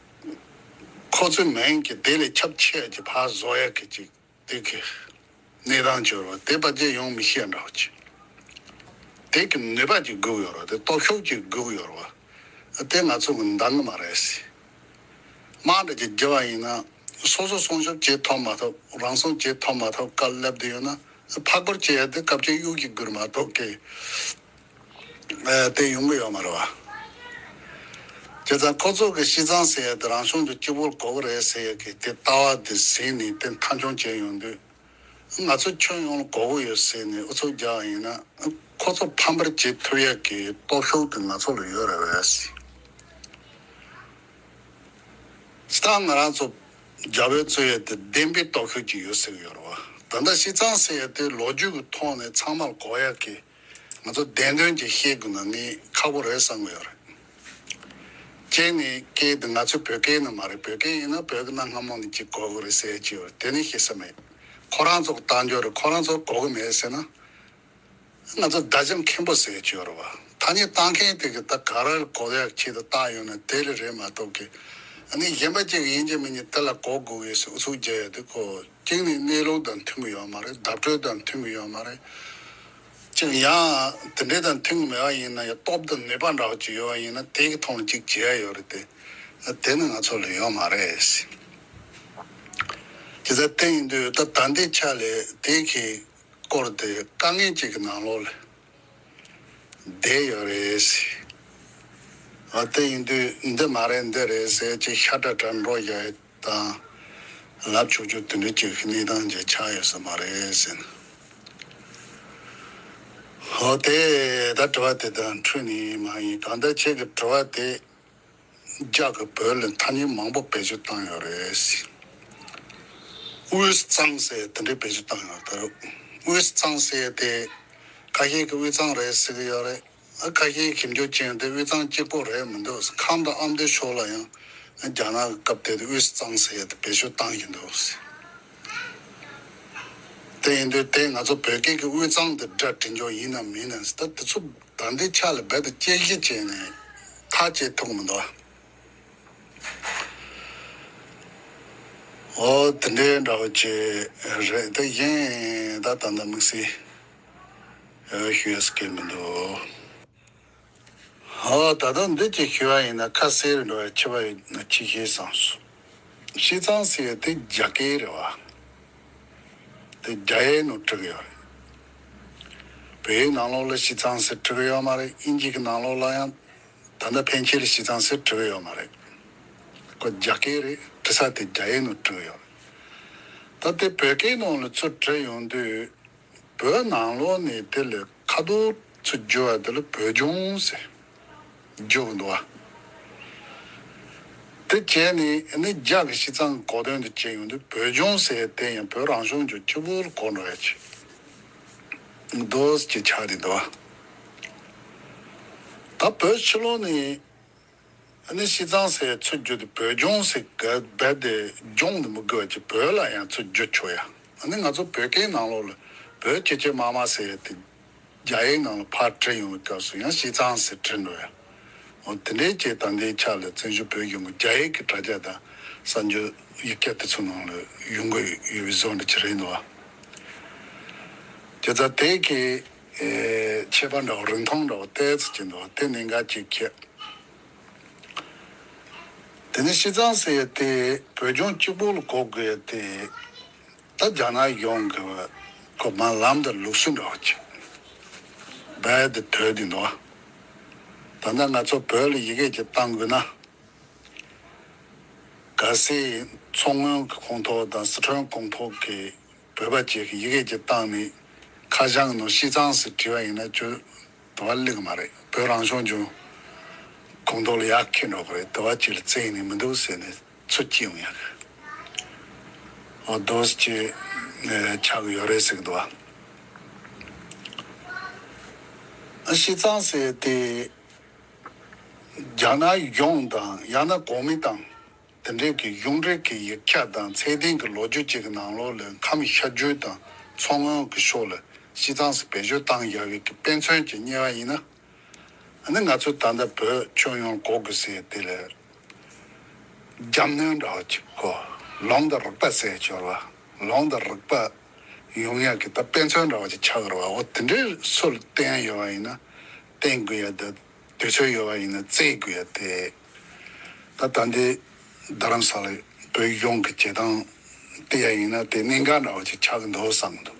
ཁོ་ཚོའི་མིང་གི་དེ་ལས་ཁྱབ་ཆེ་གི་ཕར་བཟོ་ཡ་གི་ཅིག་དེ་གི་གནས་སྟངས་བྱུང་བ་དེ་ཕལ་ཆེར་ཡོང་མི་ཤེས་འདྲ་བ་ཅིག་དེ་གི་ནུས་པ་ཅིག་དགོས་ཡོད་རེད། དེ་སྟོབས་ཤུགས་ཅིག་དགོས་ཡོད་རེད་བ། དེ་ང་ཚོ་གི་འདང་གི་མ་རེད་ཟེར། དམག་འདྲ་ཅིག་རྒྱབ་པ་ཡིན་ན་སོ་སོ་སྲུང་སྐྱོབ་བྱེད་ཐུབ་མ་ཐུབ། རང་སྲུང་བྱེད་ཐུབ་མ་ཐུབ་དཀའ་ལས་བསྡད་ཡོད་ན་ཕར་རྒོལ་བྱེད་ཡ་དེ་སྐབས་ཅིག་གཡུག་གི་སྒུར་མ་གཏོགས་ཀི་ཨ་དེ་ཡོང་གི་ཡོད་མ་རེད་བ། བྱས་ཙང་ཁོ་ཚོ་གི་བྱས་ཙང་ཟེར་ཡ་དེ་རང་སྲུང་དེ་གཅིག་པོར་གོ་གི་རེད་ཟེར་ཡ་གི་དེ་ལྟ་བ་དེ་ཟིན་ནས་དེ་མཐའ་འཁྱོངས་བྱས་ཡོང་དུས། ང་ཚོ་ཁྱོན་ཡོངས་ལ་གོ་གི་ཡོད་ཟེར་ནས་ཨུ་ཚུགས་རྒྱག་པ་ཡིན་ན་ཁོ་ཚོ་ཕམ་པར་བྱེད་ཐུབ་ཡ་གི་སྟོབས་ཤུགས་དེ་ང་ཚོ་ལ་ཡོད་རེད་བས། སྤྱིར་བཏང་ང་རང་ཚོ་རྒྱ་བོད་རྩོད་ཡ་དེ་བདེན་པའི་སྟོབས་ཤུགས་ཅིག་ཡོད་ཟེར་གི་ཡོད་རེད་བ། ད་ལྟ་བྱས་ཙང་ཟེར་ཡ་དེ་ལོ་རྒྱུས་ཀྱི་ཐོག་ནས་ཚང་མར་གོ་ཡ་གི་ང་ཚོ་བདེན་དོན་ཅིག་ཤེས་དགོས་ན་ངས་ཁག་པོ་རེད་བསམ་གི་ཡོད་རེད། གཅིག་ནས་སྐད་དེ་ང་ཚོའི་བོད་སྐད་ནི་མ་རེད། བོད་སྐད་ཡིན་ན་བོད་ཀྱི་གནའ་སྔ་མོ་ནས་ཅིག་གོ་གི་རེད་ཟེར་གྱི་ཡོད་རེད། དེ་ནི་ཤེས་ས་མེད། ཁོ་རང་ཚོ་གི་བཏང་རྒྱུ་རེད། ཁོ་རང་ཚོ་གོ་གི་མེད་ཟེར་ན་ང་ཚོ་བརྡ་རྒྱ་མཁན་པོ་ཟེར་གྱི་ཡོད་རེད་བ། ཐ་སྙད་བཏང་མཁན་དེ་གི་ད་ག་རེ་གོ་ཡག་ཆེད་དུ་བཏང་ཡོད་ན་དེ་ལས་རེད་མ་གཏོགས་གི་ཨ་ནི་གཞན་པ་ཅིག་ཡིན་གྱི་མིན་གྱི་དེ་ལ་གོ་དགོས་ཡོད་ཟེར་ཨུ་ཚུགས་རྒྱག་ཡ་དེ་ཁོ་གཅིག་ནས་གནས་ལུགས་དང་མཐུན་གི་ཡོད་མ་རེད། བརྡ་སྤྲོད་དང་མཐུན་གི་ཡོད་མ་རེད། ཅིག་ཡང་དེ་འདྲའི་དང་མཐུན་གི་མེད་པ་ཡིན་ན་ཡང་སྟོབས་དང་ནུས་པ་འདྲ་བོ་ཅིག་ཡོད་པ་ཡིན་ན་དེ་གི་ཐོག་ནས་ཅིག་བྱེད་ཡ་ཡོད་རེད་དེ། དེ་ནི་ང་ཚོ་ལ་ཡོད་མ་རེད། དེ་ཚོ་དེ་ཡིན་དུས་ད་ད་ལྟའི་ཆ་ལ་དེ་གི་སྐོར་དེ་དཀའ་ངལ་ཅིག་གི་ནང་ལོགས་ལ་བསྡད་ཡོད་རེད། ཨ་དེ་ཡིན་དུས་འདི་མ་རེད་འདི་རེད་ཟེར་ཅིག་ཤ་ཏྲ་ཏྲ་འགྲོ་ཡ་དང་ལབ་ཆོག་ཆོག་དེ་འདྲ་ཅིག་གི་གནས་སྟངས་ཅིག་ཆགས་ཡོད་ས་མ་རེད་ཟེར་ན། ཨོ་དེ་ད་དྲི་བ་དེ་དང་འཁྲུལ་ནི་མ་ཡིན། གང་ལྟར་ཁྱེད་ཀྱི་དྲི་བ་དེ་རྒྱ་གི་བོད་ལ་ཐ་སྙད་མང་པོ་བེད་སྤྱོད་བཏང་ཡོད་རེད་ཟེར། དབུས་གཙང་ཟེར་དེ་འདྲའི་བེད་སྤྱོད་བཏང་ཡོད་རེད། དབུས་གཙང་ཟེར་དེ་ཁ་ཤས་ཀྱིས་དབུས་གཙང་རེད་ཟེར་གྱི་ཡོད་རེད། ཨ་ཁ་ཤས་ཞིབ་འཇུག་བྱས་ཏེ་དབུས་གཙང་གཅིག་པོ་རེད་མི་འདུག་ཁམས་དང་ཨ་མདོའི་ཕྱོགས་ལ་ཡང་རྒྱ་ནག་གི་སྐབས་དེ་དུས་དབུས་གཙང་ཟེར་ཡ་དེ་བེད་སྤྱོད་བཏང་བཞིན་འདུག་དེ་ཡིན་དུས་དེ་ང་ཚོ་བོད་སྐད་ཀྱི་དབུས་གཙང་དེ་སྒྲ་འབྲི་འཇོག་ཡིན་ནམ་མིན་ནམ་ཟེར། ད་དེ་ཚོ་ད་ལྟའི་ཆ་ལ་རྦད་དེ་དཔྱད་གཞི་བྱས་ནས་ཐག་བཅད་ཐུབ་ཀྱི་མི་འདུག་ཨོ་དེ་འདྲའི་འདྲ་བོ་ཅིག་རེད། དེ་བཞིན་ད་ད་ལྟ་དམིགས་བསལ་ཞུ་ཡ་སྐད་མི་འདུག་ཨོ་ད་ལྟ་འདི་ཅིག་ཞུ་བ་ཡིན་ན་ཁ་གསལ་རེ་འགྲོ་བའི་ཆེ་བ་ཡོད་ན་ཆེ་ཤེས་བསམ་སོང་། བྱས་ཙང་ཟེར་ཡ་དེ་རྒྱ་སྐད་རེད་བ། དེ་རྒྱ་ཡིག་ནང་བྲིས་ཡོད་རེད། བོད་ཡིག་ནང་ལོགས་ལ་བྱས་ཙང་ཟེར་བྲིས་ཡོད་མ་རེད། དབྱིན་ཇི་གི་ནང་ལོགས་ལ་ཡང་ད་ལྟ་ཕན་ཆད་ལ་བྱས་ཙང་ཟེར་བྲིས་ཡོད་མ་རེད། ཁོ་རྒྱ་སྐད་རེད། བྲིས་ས་དེ་རྒྱ་ཡིག་ནང་བྲིས་ཡོད་རེད། ད་དེ་བོད་སྐད་ནང་ལ་ཚུར་བྲིས་ཡོང་དུས། བོད་ནང་ལོགས་ནས་དེ་ལས་ཁ་ཐོར་ཚུར་བསྒྱུར་བ་དེ་ལ་བོད་ལྗོངས་ཟེར་བསྒྱུར་གི་འདུག་བ། དེ་བྱས་ནས་ནི་རྒྱ་གི་བྱས་ཙང་གོ་དོན་དུ་བྱས་ཡོང་དུས་བོད་ལྗོངས་ཟེར་དེ་ཡང་བོད་རང་སྐྱོང་ལྗོངས་གཅིག་པོར་གོ་འགྲོ་ཡ་ཆེ་འདུག་ཅེས་ཆགས་བསྡད་འདུག་བ། ད་བོད་ཕྱི་ལོགས་ནས། ཨ་ནི་བྱས་ཙང་ཟེར་ཚུར་བསྒྱུར་ཏེ་བོད་ལྗོངས་ཟེར་ག་རྦད་དེ་ལྗོངས་དེ་མི་དགོས་པ་ཅིག་བོད་ལ་ཡང་ཚུར་བསྒྱུར་ཆོག་ཡ། ཨ་ནི་ང་ཚོ་བོད་སྐད་ནང་ལོགས་ལ་བོད་ཀྱི་ཀྱི་མ་མ་ཟེར་ཡ་དེ་རྒྱ་ཡིག་ནང་ལ་ཕར་བྲིས་ཡོང་བའི་སྐབས་སུ་ཡང་བྱས་ཙང་ཟེར་བྲིས་འགྲོ་ཡ། འོ་དེ་འདྲའི་ཅིག་ད་ལྟའི་ཆ་ལ་བཙན་བྱོལ་བོད་གཞུང་གི་རྒྱ་ཡིག་གི་དྲ་རྒྱ་དང་གསར་འགྱུར་ཡིག་ཆ་དེ་ཚོ་ནང་ལ་ཡོང་གི་ཡོད་པའི་བཟོ་འདྲ་ཅིག་རེད་འདུག་བ། བྱས་ཙང་དེ་གི་ཨེ་ཁྱད་པར་འདྲ་བོ་རིན་ཐང་འདྲ་བོ་ཏོག་ཙམ་ཅིག་འདུག་བ། དེ་གནད་འགག་ཅིག་ཁྱད། དེ་ནས་བྱས་ཙང་ཟེར་ཡ་དེ་བོད་ལྗོངས་གཅིག་པོ་ལ་གོ་དགོས་ཡ་དེ་ད་རྒྱ་ནག་གཞུང་གི་གོ་མ་ལམ་དང་ལུགས་སྲོལ་འདྲ་བ་ཅིག་རྦད་དེ་དོད་དེ་འདུག་ད་ལྟ་ང་ཚོ་བོད་ལ་ཡི་གེ་ཅིག་བཏང་དགོས་ན་གལ་སྲིད་མཚོ་སྔོན་གྱི་ཁོངས་གཏོགས་དང་སི་ཁྲོན་ཁོངས་གཏོགས་ཀྱི་བོད་པ་ཅིག་གིས་ཡི་གེ་ཅིག་བཏང་ནས་ཁ་བྱང་ནང་བྱས་ཙང་ཟེར་བྲིས་པ་ཡིན་ན་ཁྱོད། དེ་བ་སླེབས་མ་རེད། བོད་རང་སྐྱོང་ལྗོངས་ཁོངས་གཏོགས་ལ་ཡར་འཁྱེར་འགྲོ་གི་རེད། དེ་བ་ཅིག་ལ་བརྩིས་ནས་མི་འདུག་ཟེར་ནས་ཚུར་སྐྱེལ་ཡོང་ཡག་གི་འོ་དོ་ཅིག་ཆགས་ཀྱི་ཡོད་རེད་ཟེར་གི་འདུག་བ། ཨ་བྱས་ཙང་ཟེར་དེ་རྒྱ་ནག་གཞུང་དང་ཡང་ན་གོང་མའི་ཏང་དེ་འདྲའི་གི་གཞུང་འབྲེལ་གྱི་ཡིག་ཆ་དང་ཚད་ལྡན་གྱི་ལོ་རྒྱུས་ཅིག་གི་ནང་ལོགས་ལ་ཁམས་ཤར་རྒྱུད་དང་མཚོ་སྔོན་གྱི་ཕྱོགས་ལ་བྱས་ཙང་ཟེར་བེད་སྤྱོད་བཏང་བཞག་པའི་གི་དཔེ་མཚོན་ཅིག་རྙེད་པ་ཡིན་ན། ཨ་ནི་ང་ཚོས་ད་ལྟ་བོད་ཁྱོན་ཡོངས་གོ་དགོས་ཟེར་དེ་ལས་ རྒྱབ་གནོན་འདྲ་བ་ཅིག་གོ། ལུང་དང་རིགས་པ་ཟེར་ཆོག་ར། ལུང་དང་རིགས་པ་ཡོང་ཡག་གི་ད་དཔེ་མཚོན་འདྲ་བ་ཅིག་ཆགས་ཀྱི་རེད་བ། འོ་དེ་འདྲའི་སྲོལ་བསྟན་ཡོད་པ་ཡིན་ན། བསྟན་དགོས་ཡ་དེ། དུས་ཚོད་ཡོད་པ་ཡིན་ན་བཙལ་དགོས་ཡ་དེ། ད་ད་འདི་རྡ་རམ་ས་ལ་བོད་གཞུང་གི་བྱེད་སྟངས་བལྟས་ཡ་ཡིན་ན་དེ་གནད་འགག་འདྲ་བ་ཅིག་ཆགས་ཀྱི་འདུག་བསམ་གྱི་འདུག་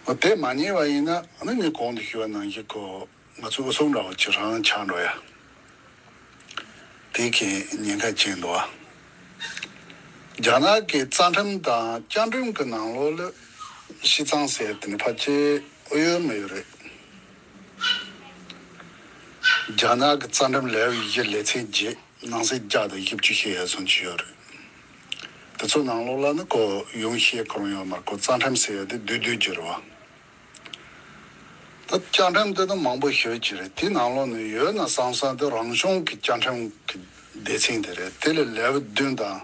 འོ་དེ་མ་ཉན་པ་ཡིན་ན་ཨ་ནི་ངས་གོང་དུ་ཞུས་པ་ནང་བཞིན་གོ། ང་ཚོ་ཨུ་ཚུགས་འདྲ་བོ་ཅིག་རང་ཆགས་འགྲོ་ཡ། དེ་གི་ཉེན་ཁ་ཅན་འདུག་ཨ། རྒྱ་ནག་གི་རྩ་ཁྲིམས་དང་བཅའ་ཁྲིམས་ཀྱི་ནང་ལོགས་ལ་སྤྱི་བཏང་ཟེར་དེ་ནི་ཕལ་ཆེར་ཨེ་ཡོད་མི་ཡོད་རེད། རྒྱ་ནག་གི་རྩ་ཁྲིམས་ལེའུ་བཞི་ལེ་ཚན་བརྒྱད་ནང་གསེས་བརྒྱ་དང་བཞི་བཅུ་ཞེ་ཡ་ཙམ་ཅིག་ཡོད་རེད། དེ་ཚོ་ནང་ལོགས་ལ་ནི་གོ་ཡོང་ཤེས་ཁོ་རང་ཡོད་མ་རེད། གོ་རྩ་ཁྲིམས་ཟེར་ཡ་དེ་བསྡུས་བསྡུས་ཀྱི་རེད་བ། ད་བཅའ་ཁྲིམས་དེ་ནི་མང་པོ་ཞེ་ཅིག་རེད། དེ་ནང་ལོགས་ནས་ཡོད་ན་བསམ་བསམ་དེ་རང་གཞུང་གི་བཅའ་ཁྲིམས་ཀྱི་སྡེ་ཚན་དེ་རེད། དེ་ལ་ལེའུ་བདུན་དང་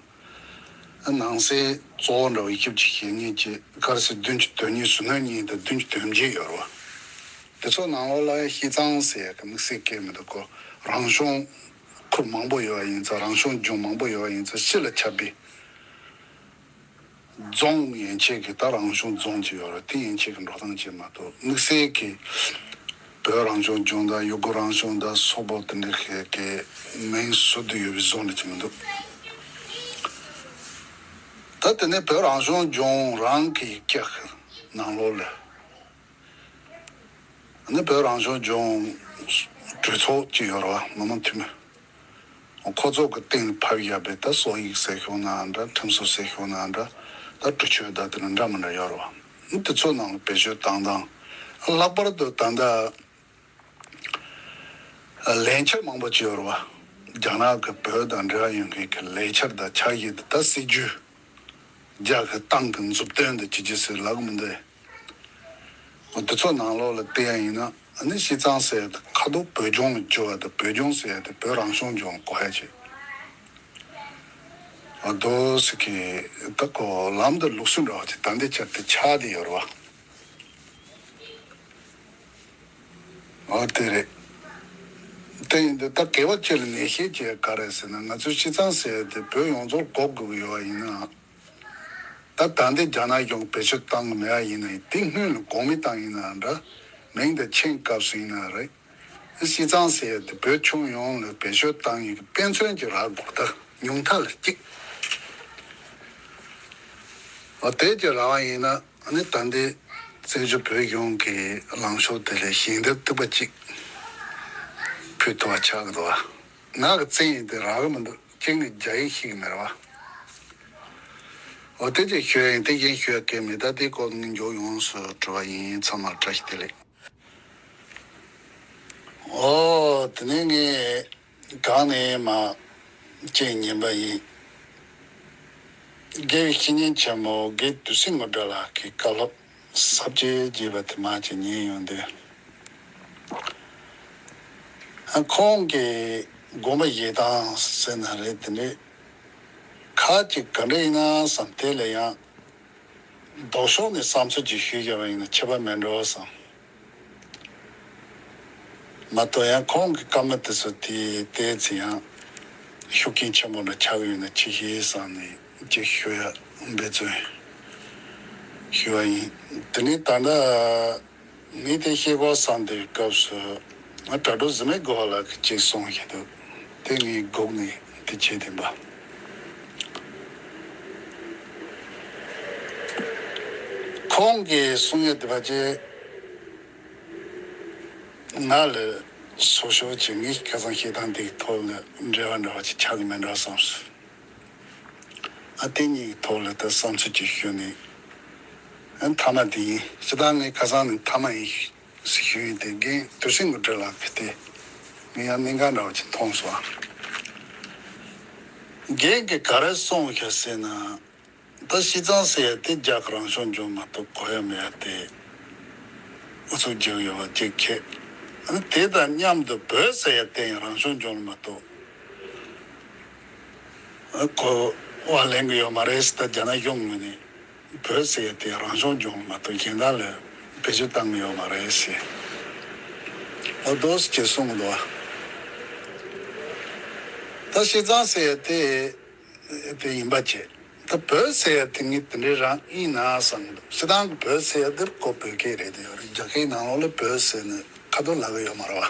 ནང་གསེས་གཙོ་བོ་འདྲ་བོ་བཞི་བཅུ་ཞེ་གཉིས་ཀྱི་ག་རེ་ཟེར་བདུན་ཅུ་དོན་གཉིས་ཟིན་ཐོ་གཉིས་དང་བདུན་ཅུ་དོན་བརྒྱད་ཡོད་རེད་བ། དེ་ཚོ་ནང་ལོགས་ལ་སྤྱི་བཏང་ཟེར་ཡ་གི་དམིགས་བསལ་སྐད་མི་འདུག་གོ། རང་གཞུང་ཁུལ་མང་པོ་ཡོད་པ་ཡིན་ཙང་། རང་གཞུང་ལྗོངས་མང་པོ་ཡོད་པ་ཡིན་ཙང་། སྤྱི་ལ་ཁྱབ་པའི་རྫོང་ཡན་ཆད་ཀྱི་ད་རང་གཞུང་རྫོང་ཅིག་ཡོད་རེད། དེ་ཡན་ཆད་ཀྱི་འགྲོ་སྟངས་ཅིག་མ་གཏོགས། དམིགས་བསལ་གྱི་བོད་རང་སྐྱོང་ལྗོངས་དང་ཡུ་གུར་རང་སྐྱོང་དང་སོག་པོ་དེ་འདྲ་ཞིག་གི་མིང་ཟུར་དུ་ཡོད་པའི་བཟོ་འདྲ་ཅིག་མི་འདུག་ད་དེ་ནས་བོད་རང་སྐྱོང་ལྗོངས་རང་གི་ཀྱག་ནང་ལོགས་ལ། ནི་བོད་རང་སྐྱོང་ལྗོངས་གྲོས་ཚོགས་ཅིག་ཡོད་རེད་བ། མི་དམངས་འཐུས་མི། ཁོ་ཚོ་གི་སྟེང་ལ་ཕབ་བཞག་པའི་ད་སྲོལ་ཡིག་ཟེར་ཤོག་ན་འདྲ། ཁྲིམས་སྲོལ་ཟེར་ཤོག་ན་འདྲ། ད་གྲོས་ཆོད་ད་དེ་འདྲ་འདྲ་མི་འདྲ་ཡོད་རེད་བ། ནི་དེ་ཚོ་ནང་ལ་བེད་སྤྱོད་བཏང་སྟངས། ལྷག་པར་དུ་ད་ལྟ་ལས་འཆར་མང་པོ་ཅིག་ཡོད་རེད་བ། རྒྱ་ནག་གི་བོད་དང་འབྲེལ་བ་ཡོད་མཁན་གྱི་ལས་འཆར་དང་འཆར་གཞི་དེ་ད་སྲིད་ཇུས། རྒྱ་གི་ཏང་གི་མཛུབ་སྟོན་དུ་བྱེད་རྒྱུ་ཟེར་ལབ་གི་མི་འདུག་འོ་དེ་ཚོ་ནང་ལོགས་ལ་བལྟས་ཡ་ཡིན་ན། ཨ་ནི་སྤྱི་བཏང་ཟེར་ཡ་དེ་ཁ་ཐོག་བོད་ལྗོངས་ལ་བསྒྱུར་བ་དང་། བོད་ལྗོངས་ཟེར་ཡ་དེ་བོད་རང་སྐྱོང་ལྗོངས་གོ་ཡ་བྱེད། འོ་དོ་ཟེར་གི་ད་གོ་ལམ་དུ་ལུགས་སྲོལ་འདྲ་བ་ཅིག་ད་ལྟའི་ཆར་དེ་ཆགས་བསྡད་ཡོད་རེད་བ། འོ་དེ་རེད། དེ་ཡིན་དུས་ད་དགེ་བ་བཅུ་ལ་ནན་བཤད་བྱས་ག་རེ་ཟེར་ན། ང་ཚོའི་སྤྱི་བཏང་ཟེར་ཡ་དེ་བོད་ཡོངས་རྫོགས་གོ་དགོས་ཀྱི་ཡོད་པ་ཡིན་ན། ད་ད་ལྟའི་རྒྱ་ནག་གཞུང་བེད་སྤྱོད་བཏང་གི་མེད་པ་ཡིན་ན་ཡིན། དེ་སྔོན་ལ་གོང་མའི་ཏང་ཡིན་ན་འདྲ། མིང་དང་མཆན་སྐབས་སུ་ཡིན་ན་རེད། སྤྱི་བཏང་ཟེར་ཡ་དེ་བོད་ཁྱོན་ཡོངས་ལ་བེད་སྤྱོད་བཏང་ཡག་གི་དཔེ་མཚོན་ཅིག་རག་དགོས། ད་ཉུང་མཐའ་ལ་གཅིག་འོ་དེ་ཅིག་རག་པ་ཡིན་ན། ཨ་ནི་ད་ལྟའི་བཙན་བྱོལ་བོད་གཞུང་གི་ལངས་ཕྱོགས་དེ་ལ་ཞལ་འདེབས་ཐུབ་པ་ཅིག་ཕུལ་ཐུབ་པ་ཆགས་ཀྱི་འདུག་བ། ང་གི་བཙན་ཡིན་དེ་རག་གི་མི་འདུག་གཅིག་ནི་རྒྱ་ཡིག་ཤེས་ཀྱི་མེད་རེད་བ། འོ་དེ་ཅིག་ཞུ་ཡ་ཡིན། དེ་གཞན་ཞུ་ཡ་གང་ཡང་མེད། ད་དེའི་སྐོར་ངས་མགྱོགས་ཡོངས་སུ་དྲི་བ་ཡིན། ཚང་མར་བཀྲ་ཤིས་བདེ་ལེགས། ཨོ། དེ་ནས་ངས་གང་ནས་མ་གཅིག་ཉན་པ་ཡིན། དགེ་བའི་བཤེས་གཉེན་ཆེན་མོ་དགེ་བདུད་རྩི་དངོས་གྲུབ་ལགས་ཀྱི་བཀའ་སློབ་ཟབ་ཅིང་རྒྱས་པ་དེ་མ་གཅིག་ཉན་ཡོང་དུས། ཁོང་གི་དགོངས་པ་བཞེས་སྟངས་ཟེར་ན་རེད། དེ་འདྲའི་ཁ་ཅིག་ག་འདྲ་ཡིན་ན་བསམ། དེ་ལ་ཡང་ལྡོག་ཕྱོགས་ནས་བསམ་ཚུལ་ཅིག་ཞུས་བཞག་པ་ཡིན་ན་ཁྱད་པར་མེད་འགྲོ་བསམ། མ་གཏོགས་ཡང་ཁོང་གི་བཀའ་མོལ་དེ་ཚོ་དེ་ལྟའི་ཚེ་ཡང་ཤུགས་རྐྱེན་ཆེན་པོ་འདྲ་ཆགས་ཀྱི་ཡོད་ན་ཅི་ཤེས་བསམ་ནས་ཅིག་ཞུ་ཡ་འབད་བརྩོན་ཞུ་བ་ཡིན། དེ་ནས་ད་ལྟ་ངས་དེ་བཤད་དགོས་བསམ་དེའི་སྐབས་སུ་ང་དྲ་གྲོགས་གཟི་མེད་སྒོ་ལགས་ཀྱིས་ཅིག་གསུངས་བཞག་འདུག་དེ་ངས་སྒུག་ནས་དེ་བྱེད་བསྡད་པ། ཁོང་གིས་གསུང་ཡ་དེ་བ་ཅེ། ང་ལ་སོ་སོ་ཅིག་ངས་ཁ་སང་བཤད་སྟངས་འདིའི་ཐོག་ལ་འབྲེལ་བ་འདྲ་བ་ཅིག་ཆགས་ཀྱི་མེད་འགྲོ་བསམ་སོང་། ཨ་དེ་གཉིས་ཀྱི་ཐོག་ལ་ད་བསམ་ཚུལ་ཅིག་ཞུས་ནས། ཨ་མཐའ་མ་དེ་ཡིན། སྤྱིར་བཏང་ངས་ཁ་སང་ནས་མཐའ་མ་ཡིན་ཞུས་ཡིན། དེ་རྒན་དུས་སེང་གི་འབྲེལ་ལགས་ཀྱིས་དེ་ངས་ཡང་གནད་འགག་འདྲ་བ་ཅིག་མཐོང་སོང་། རྒན་གྱིས་ག་རེ་གསུངས་ཤག་ཟེར་ན། ད་སྤྱི་བཏང་ཟེར་ཡ་དེ་རྒྱ་གི་རང་སྐྱོང་ལྗོངས་མ་གཏོགས་གོ་ཡ་མེད་ཡ་དེ་ཨུ་ཚུགས་རྒྱག་ཡོད་པ་གཅིག་ཁེ། ཨ་ནི་དེ་དང་མཉམ་དུ་བོད་ཟེར་ཡ་དེ་ཡང་རང་སྐྱོང་ལྗོངས་མ་གཏོགས་ཨ་གོ་བ་ལེན་གི་ཡོད་མ་རེད་ཟེར། ད་རྒྱ་ནག་གཞུང་ངོས་ནས་བོད་ཟེར་ཡ་དེ་རང་སྐྱོང་ལྗོངས་མ་གཏོགས་གཞན་དག་ལ་བེད་སྤྱོད་བཏང་གི་ཡོད་མ་རེད་ཟེར། ཨོ་དོ་ཟེར་ཅེས་གསུངས་འདུག་བ། ད་ཤིས་ཙང་ཟེར་ཡ་དེ་དེ་ཡིན་པ་བྱས། ད་བོད་ཟེར་ཡ་དེ་ངས་དེ་འདྲའི་རང་ཡིན་ན་བསམ་གི་འདུག་སྤྱིར་བཏང་གི་བོད་ཟེར་ཡ་དེ་ཁོ་བོད་སྐད་རེད། དེ་ཡོད་རེད། རྒྱ་སྐད་ནང་ལོགས་ལ་བོད་ཟེར་ནས་ཁ་ཐོར་ལབ་ཀྱི་ཡོད་མ་རེད་བ།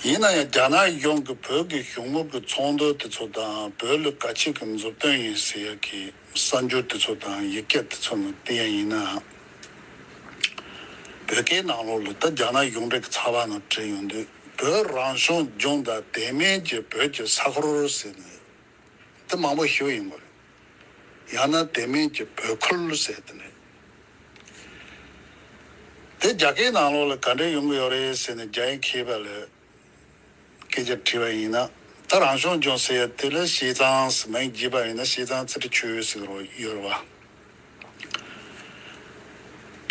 ཡིན་ན་ཡང་རྒྱ་ནག་གཞུང་གི་བོད་ཀྱི་གཞུང་ངོ་གི་ཚོང་དོན་དེ་ཚོ་དང་བོད་ལ་དགའ་ཆེ་གི་མཛུབ་སྟོན་ཡིན་ཟེར་ཡ་གི་གསར་འགྱུར་དེ་ཚོ་དང་ཡི་གེ་དེ་ཚོ་ནང་བལྟས་ཡ་ཡིན་ན། བོད་སྐད་ནང་ལོགས་ལ་ད་རྒྱ་ནག་གཞུང་འབྲེལ་གྱི་ཚགས་པར་ནང་བྲིས་ཡོང་དུས་བོད་རང་སྐྱོང་ལྗོངས་དང་དེ་མིན་གྱི་བོད་ཀྱི་ས་ཁུལ་ཟེར་ནས་དེ་མང་པོ་ཞིག་ཡིན་དགོས་རེད། ཡང་ན་དེ་མིན་གྱི་བོད་ཁུལ་ཟེར་དེ་ནས་དེ་རྒྱ་སྐད་ནང་ལོགས་ལ་ག་འདྲས་ཡོང་གི་ཡོད་རེད་ཟེར་ནས་རྒྱ་ཡིག་མཁས་པ་ལ། སྐད་ཆ་དྲིས་པ་ཡིན་ན། ད་རང་སྐྱོང་ལྗོངས་ཟེར་ཡ་དེ་ལ་ཤིས་ཙང་ཟེར་མིང་བརྗེས་པ་ཡིན་ན་ཤིས་ཙང་རྩེ་ཁྲི་ཆུས་ཟེར་རོ་ཡོད་རེད་བ།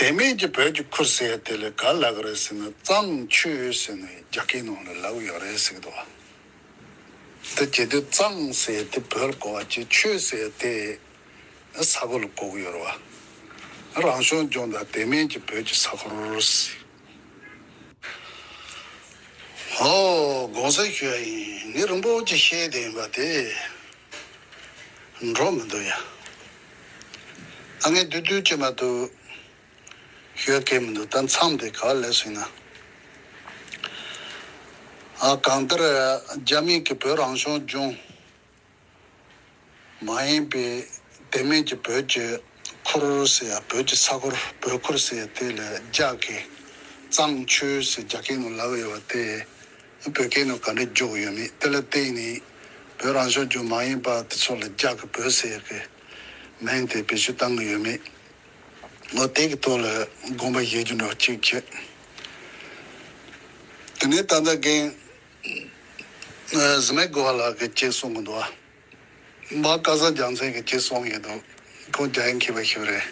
དེ་མིན་གྱི་བོད་ཀྱི་ཁུལ་ཟེར་ཡ་དེ་ལ་ག་ལབ་ཀྱི་རེད་ཟེར་ན་གཙང་ཆུས་ཟེར་ནས་རྒྱ་སྐད་ནང་ལ་ལབ་ཀྱི་ཡོད་རེད་ཟེར་གྱི་འདུག་བ། དེ་བྱེད་དུས་གཙང་ཟེར་ཡ་དེ་བོད་ལ་གོ་བ་བྱེད། ཆུས་ཟེར་ཡ་དེ་ས་ཁུལ་ལ་གོ་གི་ཡོད་རེད་བ། རང་སྐྱོང་ལྗོངས་དང་དེ་མིན་གྱི་བོད་ཀྱི་ས་ཁུལ་ཟེར། ཨོ། དགོངས་སེལ་ཞུ་ཡ་ཡིན། ངས་རིང་པོ་ཅིག་བཤད་བསྡད་ཡིན་པ་དེ་འགྲོ་མི་འདུག་ཡ། ད་ངས་བསྡུས་བསྡུས་ཅིག་མ་གཏོགས་ཞུ་ཡ་གང་མི་འདུག་ད་མཚམས་དེ་ག་པར་སླེབས་སོང་ན། ཨ། གང་ལྟར་རྒྱ་མི་གིས་བོད་རང་སྐྱོང་ལྗོངས་མ་ཡིན་པའི་དེ་མིན་གྱི་བོད་ཀྱི་ཁུལ་ཟེར་ཡ། བོད་ཀྱི་ས་ཁུལ། བོད་ཁུལ་ཟེར་ཡ་དེ་ལ་རྒྱ་གིས་གཙང་ཆུས་ཟེར་རྒྱ་སྐད་ནང་ལབ་ཡོད་པ་དེ་བོད་སྐད་ནང་ག་འདྲ་བསྒྱུར་ཡོད་མེད། དེ་ལ་བརྟེན་ནས་བོད་རང་སྐྱོང་ལྗོངས་མ་ཡིན་པ་དེ་ཚོ་ལ་རྒྱ་གིས་བོད་ཟེར་ཡ་གི་མིང་དེ་བེད་སྤྱོད་བཏང་གི་ཡོད་མེད། ངོ་། དེ་གི་ཐོག་ལ་དགོངས་པ་བཞེས་རྒྱུ་འདྲ་གཅིག་བྱས། དེ་ནས་ད་ལྟ་རྒན་གཟི་མེད་དགུ་པ་ལགས་ཀྱིས་གཅིག་གསུང་གི་འདུག་བ། མ་སྐལ་བཟང་རྒྱལ་མཚན་གྱིས་གཅིག་གསུང་གི་འདུག་ཁོང་རྒྱ་ཡིག་མཁས་པ་ཞིག་རེད།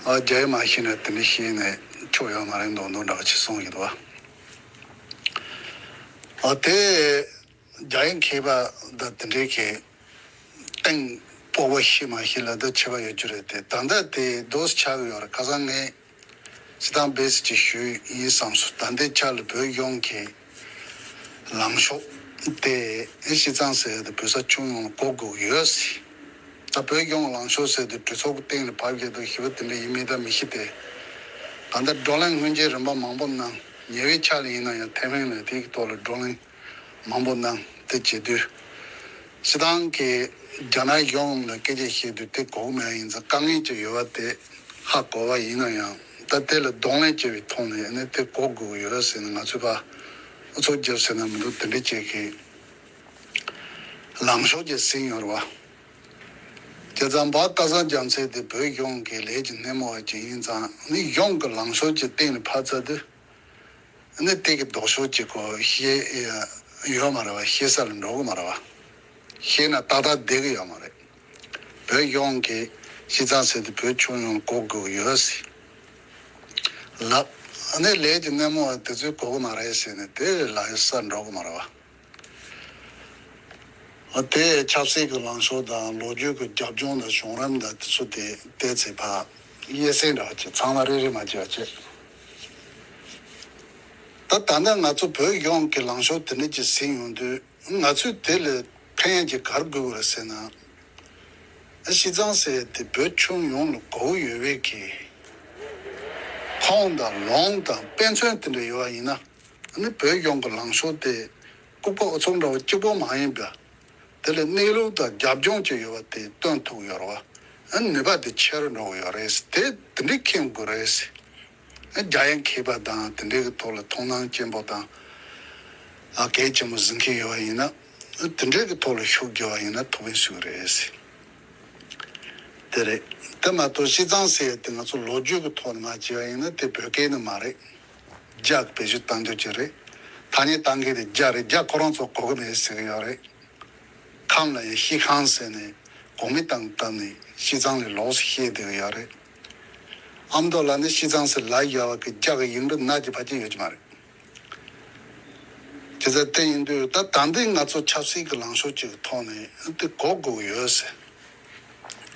ཨ། རྒྱ་ཡིག་མ་ཤེས་ན་དེ་འདྲ་ཤེས་ནས་ཆོ་ཡོད་མ་རེད་མདོག་མདོག་འདྲ་བ་ཅིག་གསུང་གི་འདུག་བ། ཨ། དེ་རྒྱ་ཡིག་མཁས་པ་དང་དེ་འདྲའི་གི་སྟེང་སྤོ་བོ་ཤེས་མ་ཤེས་ལ་དེ་ཁྱད་པར་ཡོད་རྒྱུ་རེད་དེ། ད་ལྟ་དེ་རྡོ་སི་ཆགས་ཡོད་རེད། ཁ་སང་ངས་སྤྱིར་བཏང་བེ་སི་ཅིག་ཞུས་ཡིན་བསམ་སོང་། ད་ལྟའི་ཆ་ལ་བོད་གཞུང་གི་ལངས་ཕྱོགས་དེ་ཤིས་ཙང་ཟེར་ཡ་དེ་བོད་ས་ཁྱོན་ཡོངས་ལ་གོ་དགོས་ཀྱི་ཡོད་ཟེར། ད་བོད་གཞུང་ལངས་ཕྱོགས་ཟེར་དུས་གྲོས་ཚོགས་ཀྱི་སྟེང་ལ་བབས་ཡོད་དོ་ཞེ་པོ་དེ་འདྲ་ཡིན་མིན་ད་མི་ཤེས་ཏེ། ད་ལྟ་བགྲོ་གླེང་སྔོན་ཆད་རིམ་པ་མང་པོ་གནང་། ཉེ་བའི་ཆ་ལ་ཡིན་ན་ཡང་ཐའེ་ཝན་ལ་དེའི་ཐོག་ལ་བགྲོ་གླེང་མང་པོ་གནང་། དེ་བྱེད་དུས་སྤྱིར་བཏང་གི་རྒྱ་ནག་གཞུང་ལ་སྐད་ཆ་བཤད་དུས་དེ་གོ་གི་མེད་ཡིན་ཙང་དཀའ་ངལ་ཅིག་ཡོད་པ་དེ་ཧ་གོ་བ་ཡིན་ན་ཡང་། ད་དེ་ལ་གདོང་ལེན་བྱས་པའི་ཐོག་ནས་ནི་དེ་གོ་དགོས་ཀྱི་ཡོད་ཟེར་ནས། ང་ཚོས་ཕར་ཨུ་ཚུགས་རྒྱབ་ཟེར་ན་མི་འདུག་དེ་འདྲ་བྱེད་མཁན་ལངས་ཕྱོགས་ཅིག་ཟིན་ཡོད་རེད་བ། བྱས་ཙང་མ་སྐལ་བཟང་རྒྱལ་མཚན་དེ་བོད་གཞུང་གི་ལས་ཀྱི་སྣེ་མོ་བ་ཅིག་ཡིན་ཙང་། ནི་གཞུང་གི་ལངས་ཕྱོགས་ཀྱི་སྟེང་ལ་ཕར་ཚུར་དུ་ནི་དེ་གི་ལྡོག་ཕྱོགས་ཀྱི་སྐོར་བཤད་ཡོད་མ་རེད་བ། བཤད་ས་ལ་འགྲོ་གི་མ་རེད་བ། བཤད་ན་ཏག་ཏག་བསྡད་གི་ཡོད་མ་རེད། བོད་གཞུང་གིས་ཤིས་ཙང་ཟེར་དུས་བོད་ཁྱོན་ཡོངས་ལ་གོ་དགོས་ཀྱི་ཡོད་ཟེར་ལབ། ནི་ལས་ཀྱི་སྣེ་མོ་བ་དེ་ཚོས་གོ་གི་མ་རེད་ཟེར་ནས་དེ་ལ་ཡོད་ས་འགྲོ་གི་མ་རེད་བ། དེ་ཆབ་སྲིད་ཀྱི་ལངས་ཕྱོགས་དང་ལོ་རྒྱུས་ཀྱི་རྒྱབ་ལྗོངས་དང་བྱུང་རིམ་དང་དེ་ཚོ་དེ་བལྟས་ཚེ་ཕར་དབྱེ་གསེང་འདྲ་བ་ཅིག་ཚང་མ་རེ་རེ་མ་བྱས་པ་བྱས། ད་ད་ལྟ་ང་ཚོ་བོད་གཞུང་གི་ལངས་ཕྱོགས་དེ་འདྲ་ཅིག་ཟིན་ཡོང་དུས་ང་ཚོས་དེ་ལ་ཕན་ཡོན་ཅིག་ག་རེ་དགོས་ཀྱི་རེད་ཟེར་ན། ཤིས་ཙང་ཟེར་དེ་བོད་ཁྱོན་ཡོངས་ལ་གོ་ཡོད་པའི་གི་ཁུངས་དང་ལུང་དང་དཔེ་མཚོན་དེ་འདྲ་ཡོད་པ་ཡིན་ན། ནི་བོད་གཞུང་གི་ལངས་ཕྱོགས་དེ་ལྐུགས་པ་ཨུ་ཚུགས་འདྲ་བོ་གཅིག་པོ་མ་ཡིན་པ། དེ་ལ་གནས་ལུགས་དང་རྒྱབ་ལྗོངས་ཅིག་ཡོད་པ་དེ་སྟོན་ཐུབ་ཡོད་རེད་བ། ནུས་པ་དེ་ཆེ་རུ་འགྲོ་གི་ཡོད་རེད། དེ་དེ་འདྲའི་མཁྱེན་དགོས་རེད། རྒྱ་ཡིག་མཁས་པ་དང་དེ་འདྲའི་གི་ཐོག་ལ་མཐོང་སྣང་ཆེན་པོ་དང་། ཨ། གལ་ཆེན་པོ་གཟིགས་མཁན་ཡོད་པ་ཡིན་ན། དེ་འདྲའི་གི་ཐོག་ལ་ཤུགས་རྒྱབ་པ་ཡིན་ན་ཐུགས་ཕན་གསོས་རེད། དེ་རེད། དེ་མ་གཏོགས་ཤིས་ཙང་ཟེར་ཡ་དེ་ང་ཚོ་ལོ་རྒྱུས་ཀྱི་ཐོག་ནས་མར་བྱས་པ་ཡིན་ན་དེ་བོད་སྐད་ནི་མ་རེད། རྒྱ་གི་བེད་སྤྱོད་བཏང་རྒྱུ་ཅིག་རེད། ཐ་སྙད་གཏོང་མཁན་དེ་རྒྱ་རེད། རྒྱ་ཁོ་རང་ཚོ་གོ་གི་མེད་ཟེར་གི་ཡོད་རེད། ཁམས་ལ་ཡང་ཤིས་ཁང་ཟེར་ནས་གོང་མའི་སྟེང་སྐབས་ནས་ཤིས་ཙང་ལ་ལོགས་སུ་བཤད་བསྡད་ཀྱི་ཡོད་རེད། ཨ་མདོ་ལ་ནི་ཤིས་ཙང་ཟེར་ལབ་ཡོད་པ་གི་རྒྱ་གི་ཡིག་འབྲུ་སྣ་གཅིག་ཕལ་ཆེར་ཡོད་ཀྱི་མ་རེད། དེ་ཚོ་དེ་ཡིན་དུས་ད་ད་འདི་ང་ཚོ་ཆབ་སྲིད་ཀྱི་ལངས་ཕྱོགས་ཅིག་གི་ཐོག་ནས་འདི་གོ་དགོས་ཀྱི་ཡོད་ཟེར།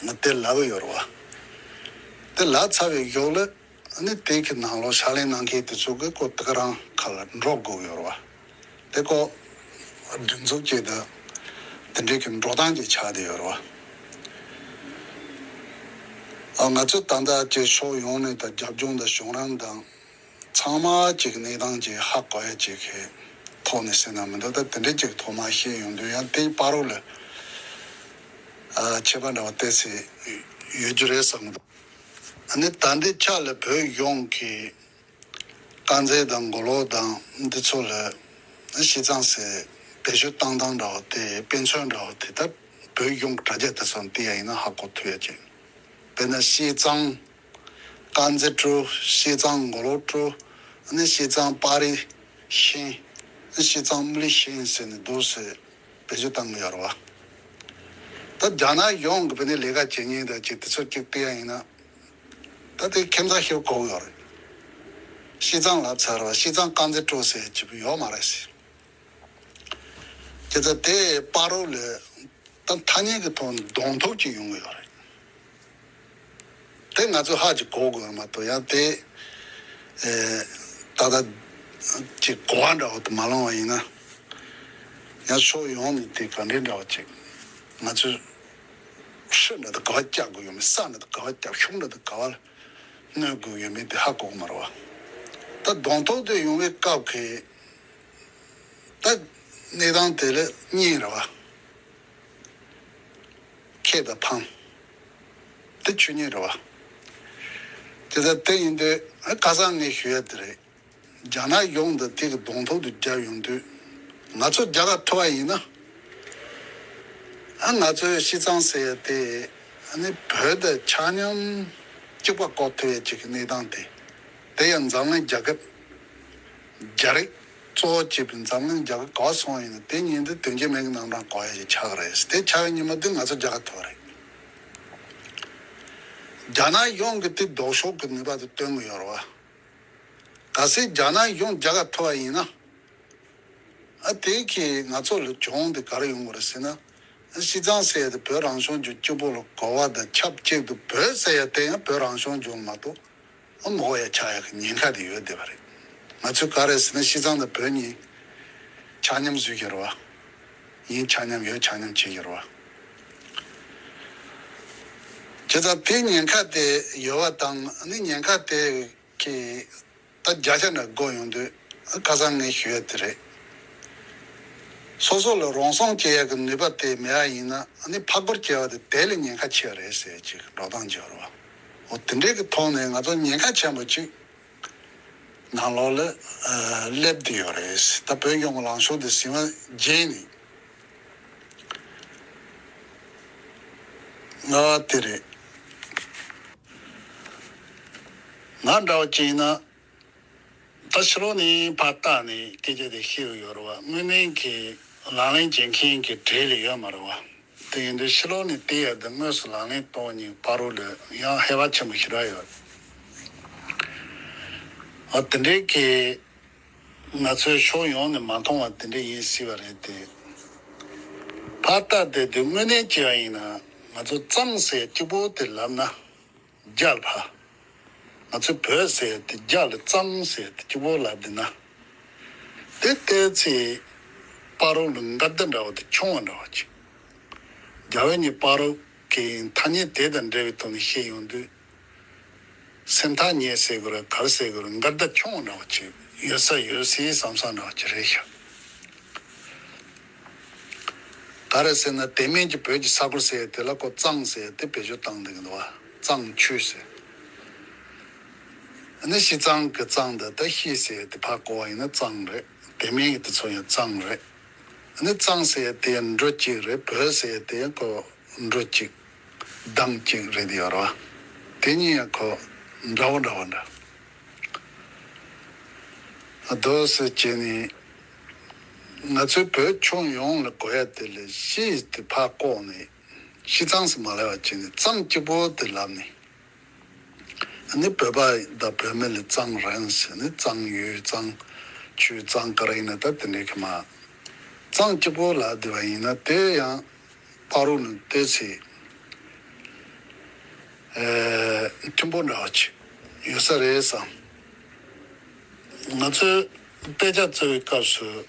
ང་དེ་ལབ་ཀྱི་ཡོད་རེད་བ། དེ་ལབ་ཚར་བའི་གཞུག་ལ་ནི་དེ་གི་ནང་ལོགས་ཕྱག་ལས་གནང་མཁན་དེ་ཚོ་གི་ཁོ་དེ་ག་རང་ཁ་ལ་འགྲོ་དགོས་ཀྱི་ཡོད་རེད་བ། དེ་ཁོ་ སྒྲིག་འཛུགས་ཅིག་དང་དེ་འདྲའི་གི་འགྲོ་སྟངས་ཅིག་ཆགས་བསྡད་ཡོད་རེད་བ། ཨ་ང་ཚོ་ད་ལྟ་ཅིག་ཕྱོགས་ཡོངས་ནས་དང་རྒྱབ་ལྗོངས་དང་གཞུང་རང་དང་ཚང་མ་ཅིག་གནས་སྟངས་ཅིག་ཧ་གོ་ཡ་ཅིག་གི་ཐོག་ནས་ཟེར་ན་མི་འདུག་ད་དེ་འདྲའི་ཅིག་ཐོག་མ་བཤད་ཡོང་དུས་ཡང་དེའི་བར་རོ་ལ་ཨ་ཁྱད་པར་འདྲ་བ་ཏོག་ཙམ་ཡོད་རྒྱུ་རེད་བསམ་གི་འདུག་ཨ་ནི་ད་ལྟའི་ཆ་ལ་བོད་ཡོངས་ཀྱི་དཀར་མཛེས་དང་མགོ་ལོག་དང་འདི་ཚོ་ལ་ཤིས་ཙང་ཟེར་བེད་སྤྱོད་བཏང་སྟངས་འདྲ་བ་དེ་དཔེ་མཚོན་འདྲ་བ་དེ་ད་བོད་ཡོངས་དྲ་རྒྱ་དེ་ཚོ་བལྟས་ཡ་ཡིན་ན་ཧ་གོ་ཐུབ་ཡ་ཅིག་དཔེར་ན་ཤིས་ཙང་དཀར་མཛེས་ཀྲོའུ། ཤིས་ཙང་མགོ་ལོག་ཀྲོའུ། ཨ་ནི་ཤིས་ཙང་པ་རི་ཤིན། ཨ་ནི་ཤིས་ཙང་མུ་ལི་ཤིན་ཟེར་ནས་འདུག་སེ་བེད་སྤྱོད་བཏང་གི་ཡོད་རེད་བ། ད་རྒྱ་ནག་ཡོངས་ཀྱི་བོད་ནས་ལས་ཀ་བྱེད་མཁན་དང་ཅིག་དེ་ཚོ་ཅིག་བལྟས་ཡ་ཡིན་ན། ད་དེ་ཁྱིམ་ཚང་ཤོད་གོ་གི་ཡོད་རེད། ཤིས་ཙང་ལབ་ཚར་བ་ཤིས་ཙང་དཀར་མཛེས་ཀྲོའུ་ཟེར་གྱི་ཡོད་མ་རེད་ཟེར། དེ་ཚོ་དེ་བར་རོ་ལ་ད་ཐ་སྙད་ཀྱི་ཐོག་ནས་གདོང་ཐུག་ཅིག་ཡོང་གི་ཡོད་རེད། དེ་ང་ཚོས་ཧ་ཅིག་གོ་དགོས་མ་གཏོགས་ཡང་དེ་ཨེ་ད་ལྟ་ཅིག་གོ་བ་འདྲ་བོ་དེ་མ་ལོང་བ་ཡིན་ན། ཡང་ཕྱོགས་ཡོངས་ནས་དེ་ག་འདྲའི་འདྲ་བོ་ཅིག་ང་ཚོས་ཧྲི་འདྲ་དང་ག་བ་རྒྱག་དགོས་ཡོད་མེད། ས་འདྲ་དང་ག་བ་རྒྱག། གཞུང་འདྲ་དང་ག་བ་གནོན་དགོས་ཡོད་མེད་དེ་ཧ་གོ་གི་མ་རེད་བ། ད་གདོང་ཐུག་དེ་ཡོང་བའི་སྐབས་ཀྱི་ད་གནས་སྟངས་དེ་ལ་གཉིས་རེད་བ། ཁེ་དང་ཕམ། དེ་ཆོས་ཉིད་རེད་བ། དེ་ལྟར་དེ་ཡིན་དུས་ཨ་ཁ་སང་ངས་ཞུ་ཡ་དེ་རེད། རྒྱ་ནག་ཡོངས་འདི་དེ་གི་གདོང་ཐུག་ཏུ་བརྒྱབ་ཡོང་དུས་ང་ཚོ་རྒྱ་གར་ཐུབ་པ་ཡིན་ན། ཨ་ང་ཚོའི་ཤིས་ཙང་ཟེར་ཡ་དེ་ཨ་ནི་བོད་དང་ཆ་མཉམ་གཅིག་པ་བཀོད་ཐུབ་ཡ་གཅིག་གི་གནས་སྟངས་དེ། དེ་ཡང་འཛམ་གླིང་རྒྱལ་ཁབ་རྒྱ་རིགས་གཙོ་བོ་བྱས་པའི་འཛམ་གླིང་རྒྱལ་ཁབ་ག་པར་སོང་ཡིན་ན་དེ་ཉིན་དེ་དོན་རྐྱེན་མེད་ཀྱི་རྣམ་གྲངས་གོ་ཡ་ཞིག་ཆགས་ཀྱི་རེད། དེ་ཆགས་ཡ་ཉིན་མོ་དེ་ང་ཚོ་རྒྱ་གར་ཐུབ་པ་རེད། རྒྱ་ནག་ཡོངས་ཀྱི་དེ་ལྡོག་ཕྱོགས་ཀྱི་ནུས་པ་དེ་སྟོན་གྱི་ཡོད་རེད་བ། གལ་སྲིད་རྒྱ་ནག་ཡོངས་རྒྱ་གར་ཐུབ་པ་ཡིན་ན། ཨ་དེ་གིས་ང་ཚོ་ལ་གྱོང་དེ་ག་རེ་ཡོང་གི་རེད་ཟེར་ན། ཨ་ཤིས་ཙང་ཟེར་ཡ་དེ་བོད་རང་སྐྱོང་ལྗོངས་གཅིག་པོ་ལ་གོ་བ་དང་ཆབས་ཅིག་ཏུ་བོད་ཟེར་ཡ་དེ་ཡང་བོད་རང་སྐྱོང་ལྗོངས་མ་གཏོགས་ཨ་མ་གོ་ཡ་ཆགས་ཡ་གི་ཉེན་ཁ་དེ་ཡོད་བསྡད་པ་རེད། ང་ཚོས་ག་རེ་ཟེར་ན་ཤིས་ཙང་དང་བོད་གཉིས་ཆ་མཉམ་བཟོས་ཀྱི་རེད་བ། ཡིན་ཆ་མཉམ་ཡོད་ཆ་མཉམ་བྱེད་ཀྱི་རེད་བ། བྱས་ཙང་དེ་ཉེན་ཁ་དེ་ཡོད་བ་དང་ཨ་ནི་ཉེན་ཁ་དེ། གི་ད་བརྒྱ་ཆ་འདྲ་བགོས་ཡོང་དུས་ཁ་སང་ངས་ཞུ་ཡ་དེ་རེད། སོ་སོ་ལ་རོགས་སོང་བྱེད་ཡ་གི་ནུས་པ་དེ་མེད་པ་ཡིན་ན་ཨ་ནི་ཕར་རྒོལ་བྱས་པ་དེ་དེ་ལས་ཉེན་ཁ་ཆེ་བ་རེད་ཟེར་ཅིག་འགྲོ་སྟངས་བྱེད་པ་རེད་བ། འོ་དེ་འདྲའི་གི་ཐོག་ནས་ང་ཚོ་ཉེན་ཁ་ཆེན་པོ་ཅིག་ནང་ལོགས་ལ་སླེབས་བསྡད་ཡོད་རེད། ད་བོད་ཡོངས་ལངས་ཕྱོགས་དེ་ཟིན་པ་རྗེས་ནས་ང་དེ་རེད། ང་འདྲ་བ་ཅིག་ཡིན་ན། ད་ཕྱི་ལོགས་ནས་ཕར་བལྟས་ནས་སྐད་ཆ་དེ་བཤད་ཡོད་རེད་བ། དངོས་གནས་ཀྱི་ལག་ལེན་བྱེད་མཁན་གྱི་གྲས་ལ་ཡོད་མ་རེད་བ། དེ་ཡིན་དུས་ཕྱི་ལོགས་ནས་བལྟས་ཡ་དེ་དངོས་སུ་ལག་ལེན་གཏོང་མཁན་བར་དུ་ལ་ཡང་ཧེ་བག་ཆེན་པོ་ཞེ་དྲག་ཡོད། ཨ་དེ་འདྲའི་གི་ང་ཚོའི་ཕྱོགས་ཡོངས་ནས་མ་མཐོང་བ་དེ་འདྲ་ཡིན་སྲིད་པ་རེད་དེ། ཕར་བལྟས་བསྡད་དུས་དངོས་གནས་བྱས་པ་ཡིན་ན་ང་ཚོ་ཙང་ཟེར་གཅིག་པོ་དེ་ལབ་ན། རྒྱ་ལ་ཕ། ང་ཚོས་བོད་ཟེར་ཡ་དེ་རྒྱ་ལ་ཙང་ཟེར་ཡ་དེ་གཅིག་པོ་ལབ་བསྡད་ན། དེ་ལྟའི་ཚེ་བར་དུ་ལ་འགལ་ཟླ་འདྲ་བོ་དེ་ཆུང་བ་འདྲ་བ་ཅིག་རྒྱ་བོད་གཉིས་བར་དུ་གི་ཐ་སྙད་དེ་དང་འབྲེལ་བའི་ཐོག་ནས་བཤད་ཡོང་དུས། སེམས་ཐག་ཉེ་ཟེར་དགོས་རེད་ག་རེ་ཟེར་དགོས་རེད། འགལ་ཟླ་ཆུང་བ་འདྲ་བོ་ཅིག་ཡོད་ས་ཡོད་སྲིད་བསམ་བསམ་འདྲ་བོ་ཅིག་རེད་ཤག་ག་རེ་ཟེར་ན་དེ་མིན་གྱི་བོད་ཀྱི་ས་ཁུལ་ཟེར་ཡ་དེ་ལ་ཁོ་གཙང་ཟེར་ཡ་དེ་བེད་སྤྱོད་བཏང་བསྡད་ཀྱི་འདུག་བ། གཙང་ཆུ་ཟེར། ཨ་ནི་ཤིས་ཙང་གི་གཙང་དང་ད་ཤིས་ཟེར་ཡ་དེ་ཕར་བཀོལ་བ་ཡིན་ན་གཙང་རེད། དེ་མིན་གྱི་དེ་ཚོ་ཡང་གཙང་རེད། ཨ་ནི་གཙང་ཟེར་ཡ་དེ་ཡང་འབྲུ་གཅིག་རེད། བོད་ཟེར་ཡ་དེ་ཡང་ཁོ་འབྲུ་གཅིག་གདངས་གཅིག་རེད་ཡོད་རེད་བ། དེ་གཉིས་ཡང་ཁོ་འདྲ་བོ་འདྲ་བོ་འདྲ། ཨ་དོ་ཟེར་བྱས་ནས་ང་ཚོའི་བོད་ཁྱོན་ཡོངས་ལ་གོ་ཡ་དེ་ལ་ཤིས་དེ་ཕར་བཀོག་ནས་ཤིས་གཙང་ཟེར་མ་ལབ་པ་བྱས་ནས་གཙང་གཅིག་པོ་དེ་ལབ་ནས། ཨ་ནི་བོད་པ་དང་བོད་མི་ལ་གཙང་རེད་ཟེར་ནས་གཙང་ཡུལ་གཙང་ཆུ་གཙང་ག་རེ་ཡིན་ན་ད་དེ་འདྲའི་གི་མ། གཙང་གཅིག་པོ་ལབ་བསྡད་པ་ཡིན་ན་དེ་ཡང་བར་དུ་ལ་ཏོག་ཙམ་ཨེ་མཐུན་པོ་འདྲ་བ་ཅིག་ཡོད་ས་རེད་བསམ། ང་ཚོས་དཔེ་ཆ་བཙལ་བའི་སྐབས་སུ་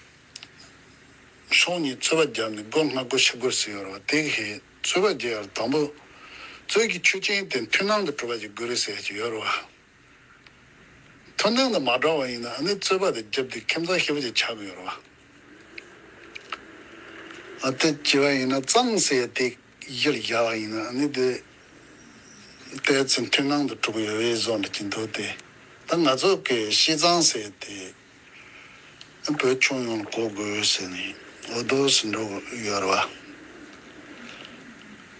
ཕྱོགས་གཉིས་རྩོད་པ་བརྒྱབ་ནས་སྒོ་ལྔ་སྒོ་ཤ་སྒོར་ཟེར་ཡོད་རེད་བ། དེ་གི་རྩོད་པ་བརྒྱབ་ཡར་དང་པོ་རྩོད་ཀྱི་ཆོས་ཅན་དེ་མཐུན་སྣང་དུ་གྲུབ་པ་ཞིག་དགོས་རེད་ཟེར་ཡ་ཅིག་ཡོད་རེད་བ། མཐུན་སྣང་དང་མ་འདྲ་བ་ཡིན་ན་ཨ་ནི་རྩོད་པ་དེ་བརྒྱབ་དུས་ཁྱིམ་ཚང་ཞེ་པོ་ཅིག་ཆགས་ཀྱི་ཡོད་རེད་བ། ཨ་དེ་བྱས་པ་ཡིན་ན་གཙང་ཟེར་ཡ་དེ་གཞིར་བཞག་པ་ཡིན་ན་ཨ་ནི་དེ་ཏོག་ཙམ་མཐུན་སྣང་དུ་གྲུབ་ཡོད་པའི་བཟོ་འདྲ་ཅིག་འདུག་སྟེ། ད་ང་ཚོ་གི་བཤད་གཙང་ཟེར་ཡ་དེ་བོད་ཁྱོན་ཡོངས་ལ་གོ་དགོས་ཟེར་ནས་འོས་བསྡུ་ཟིན་འགྲོ་ཡོད་རེད་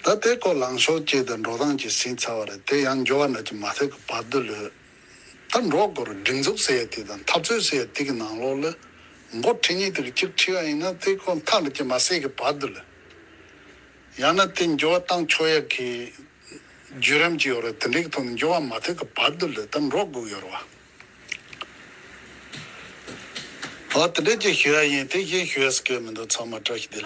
བ། ད་དེ་སྐོར་ལངས་ཕྱོགས་གཅིག་དང་འགྲོ་སྟངས་གཅིག་ཟིན་ཚར་བ་རེད། དེ་ཡང་འགྱུར་བ་འདྲ་ཅིག་མ་ཐེབས་ཀྱི་བར་དུ་ལོས། ད་འགྲོ་དགོས་རེད། སྒྲིག་འཛུགས་ཟེར་ཡ་དེ་དང་འཐབ་རྩོད་ཟེར་ཡ་དེ་གི་ནང་ལོགས་ལ་མགོ་ཁྲིད་མཁན་དེ་གི་གཅིག་ཁྲིད་པ་ཡིན་ན་དེ་ཁོ་མཐའ་ལ་ཅིག་མ་བསད་ཀྱི་བར་དུ་ལ། ཡང་ན་དེ་འགྱུར་བ་བཏང་ཆོག་ཡ་གི་བརྒྱུད་རིམ་ཅིག་ཡོད་རེད། དེ་འདྲའི་གི་ཐོག་ནས་འགྱུར་བ་མ་ཐེབས་ཀྱི་བར་དུ་ལ་ད་འགྲོ་དགོས་ཡོད་རེད་བ། ཨོ་དེ་འདྲ་ཅིག་ཞུ་ཡ་ཡིན། དེ་གཞན་ཞུ་ཡ་ཟེར་གི་མི་འདུག་ཚང་མ་བཀྲ་ཤིས་བདེ་ལེགས།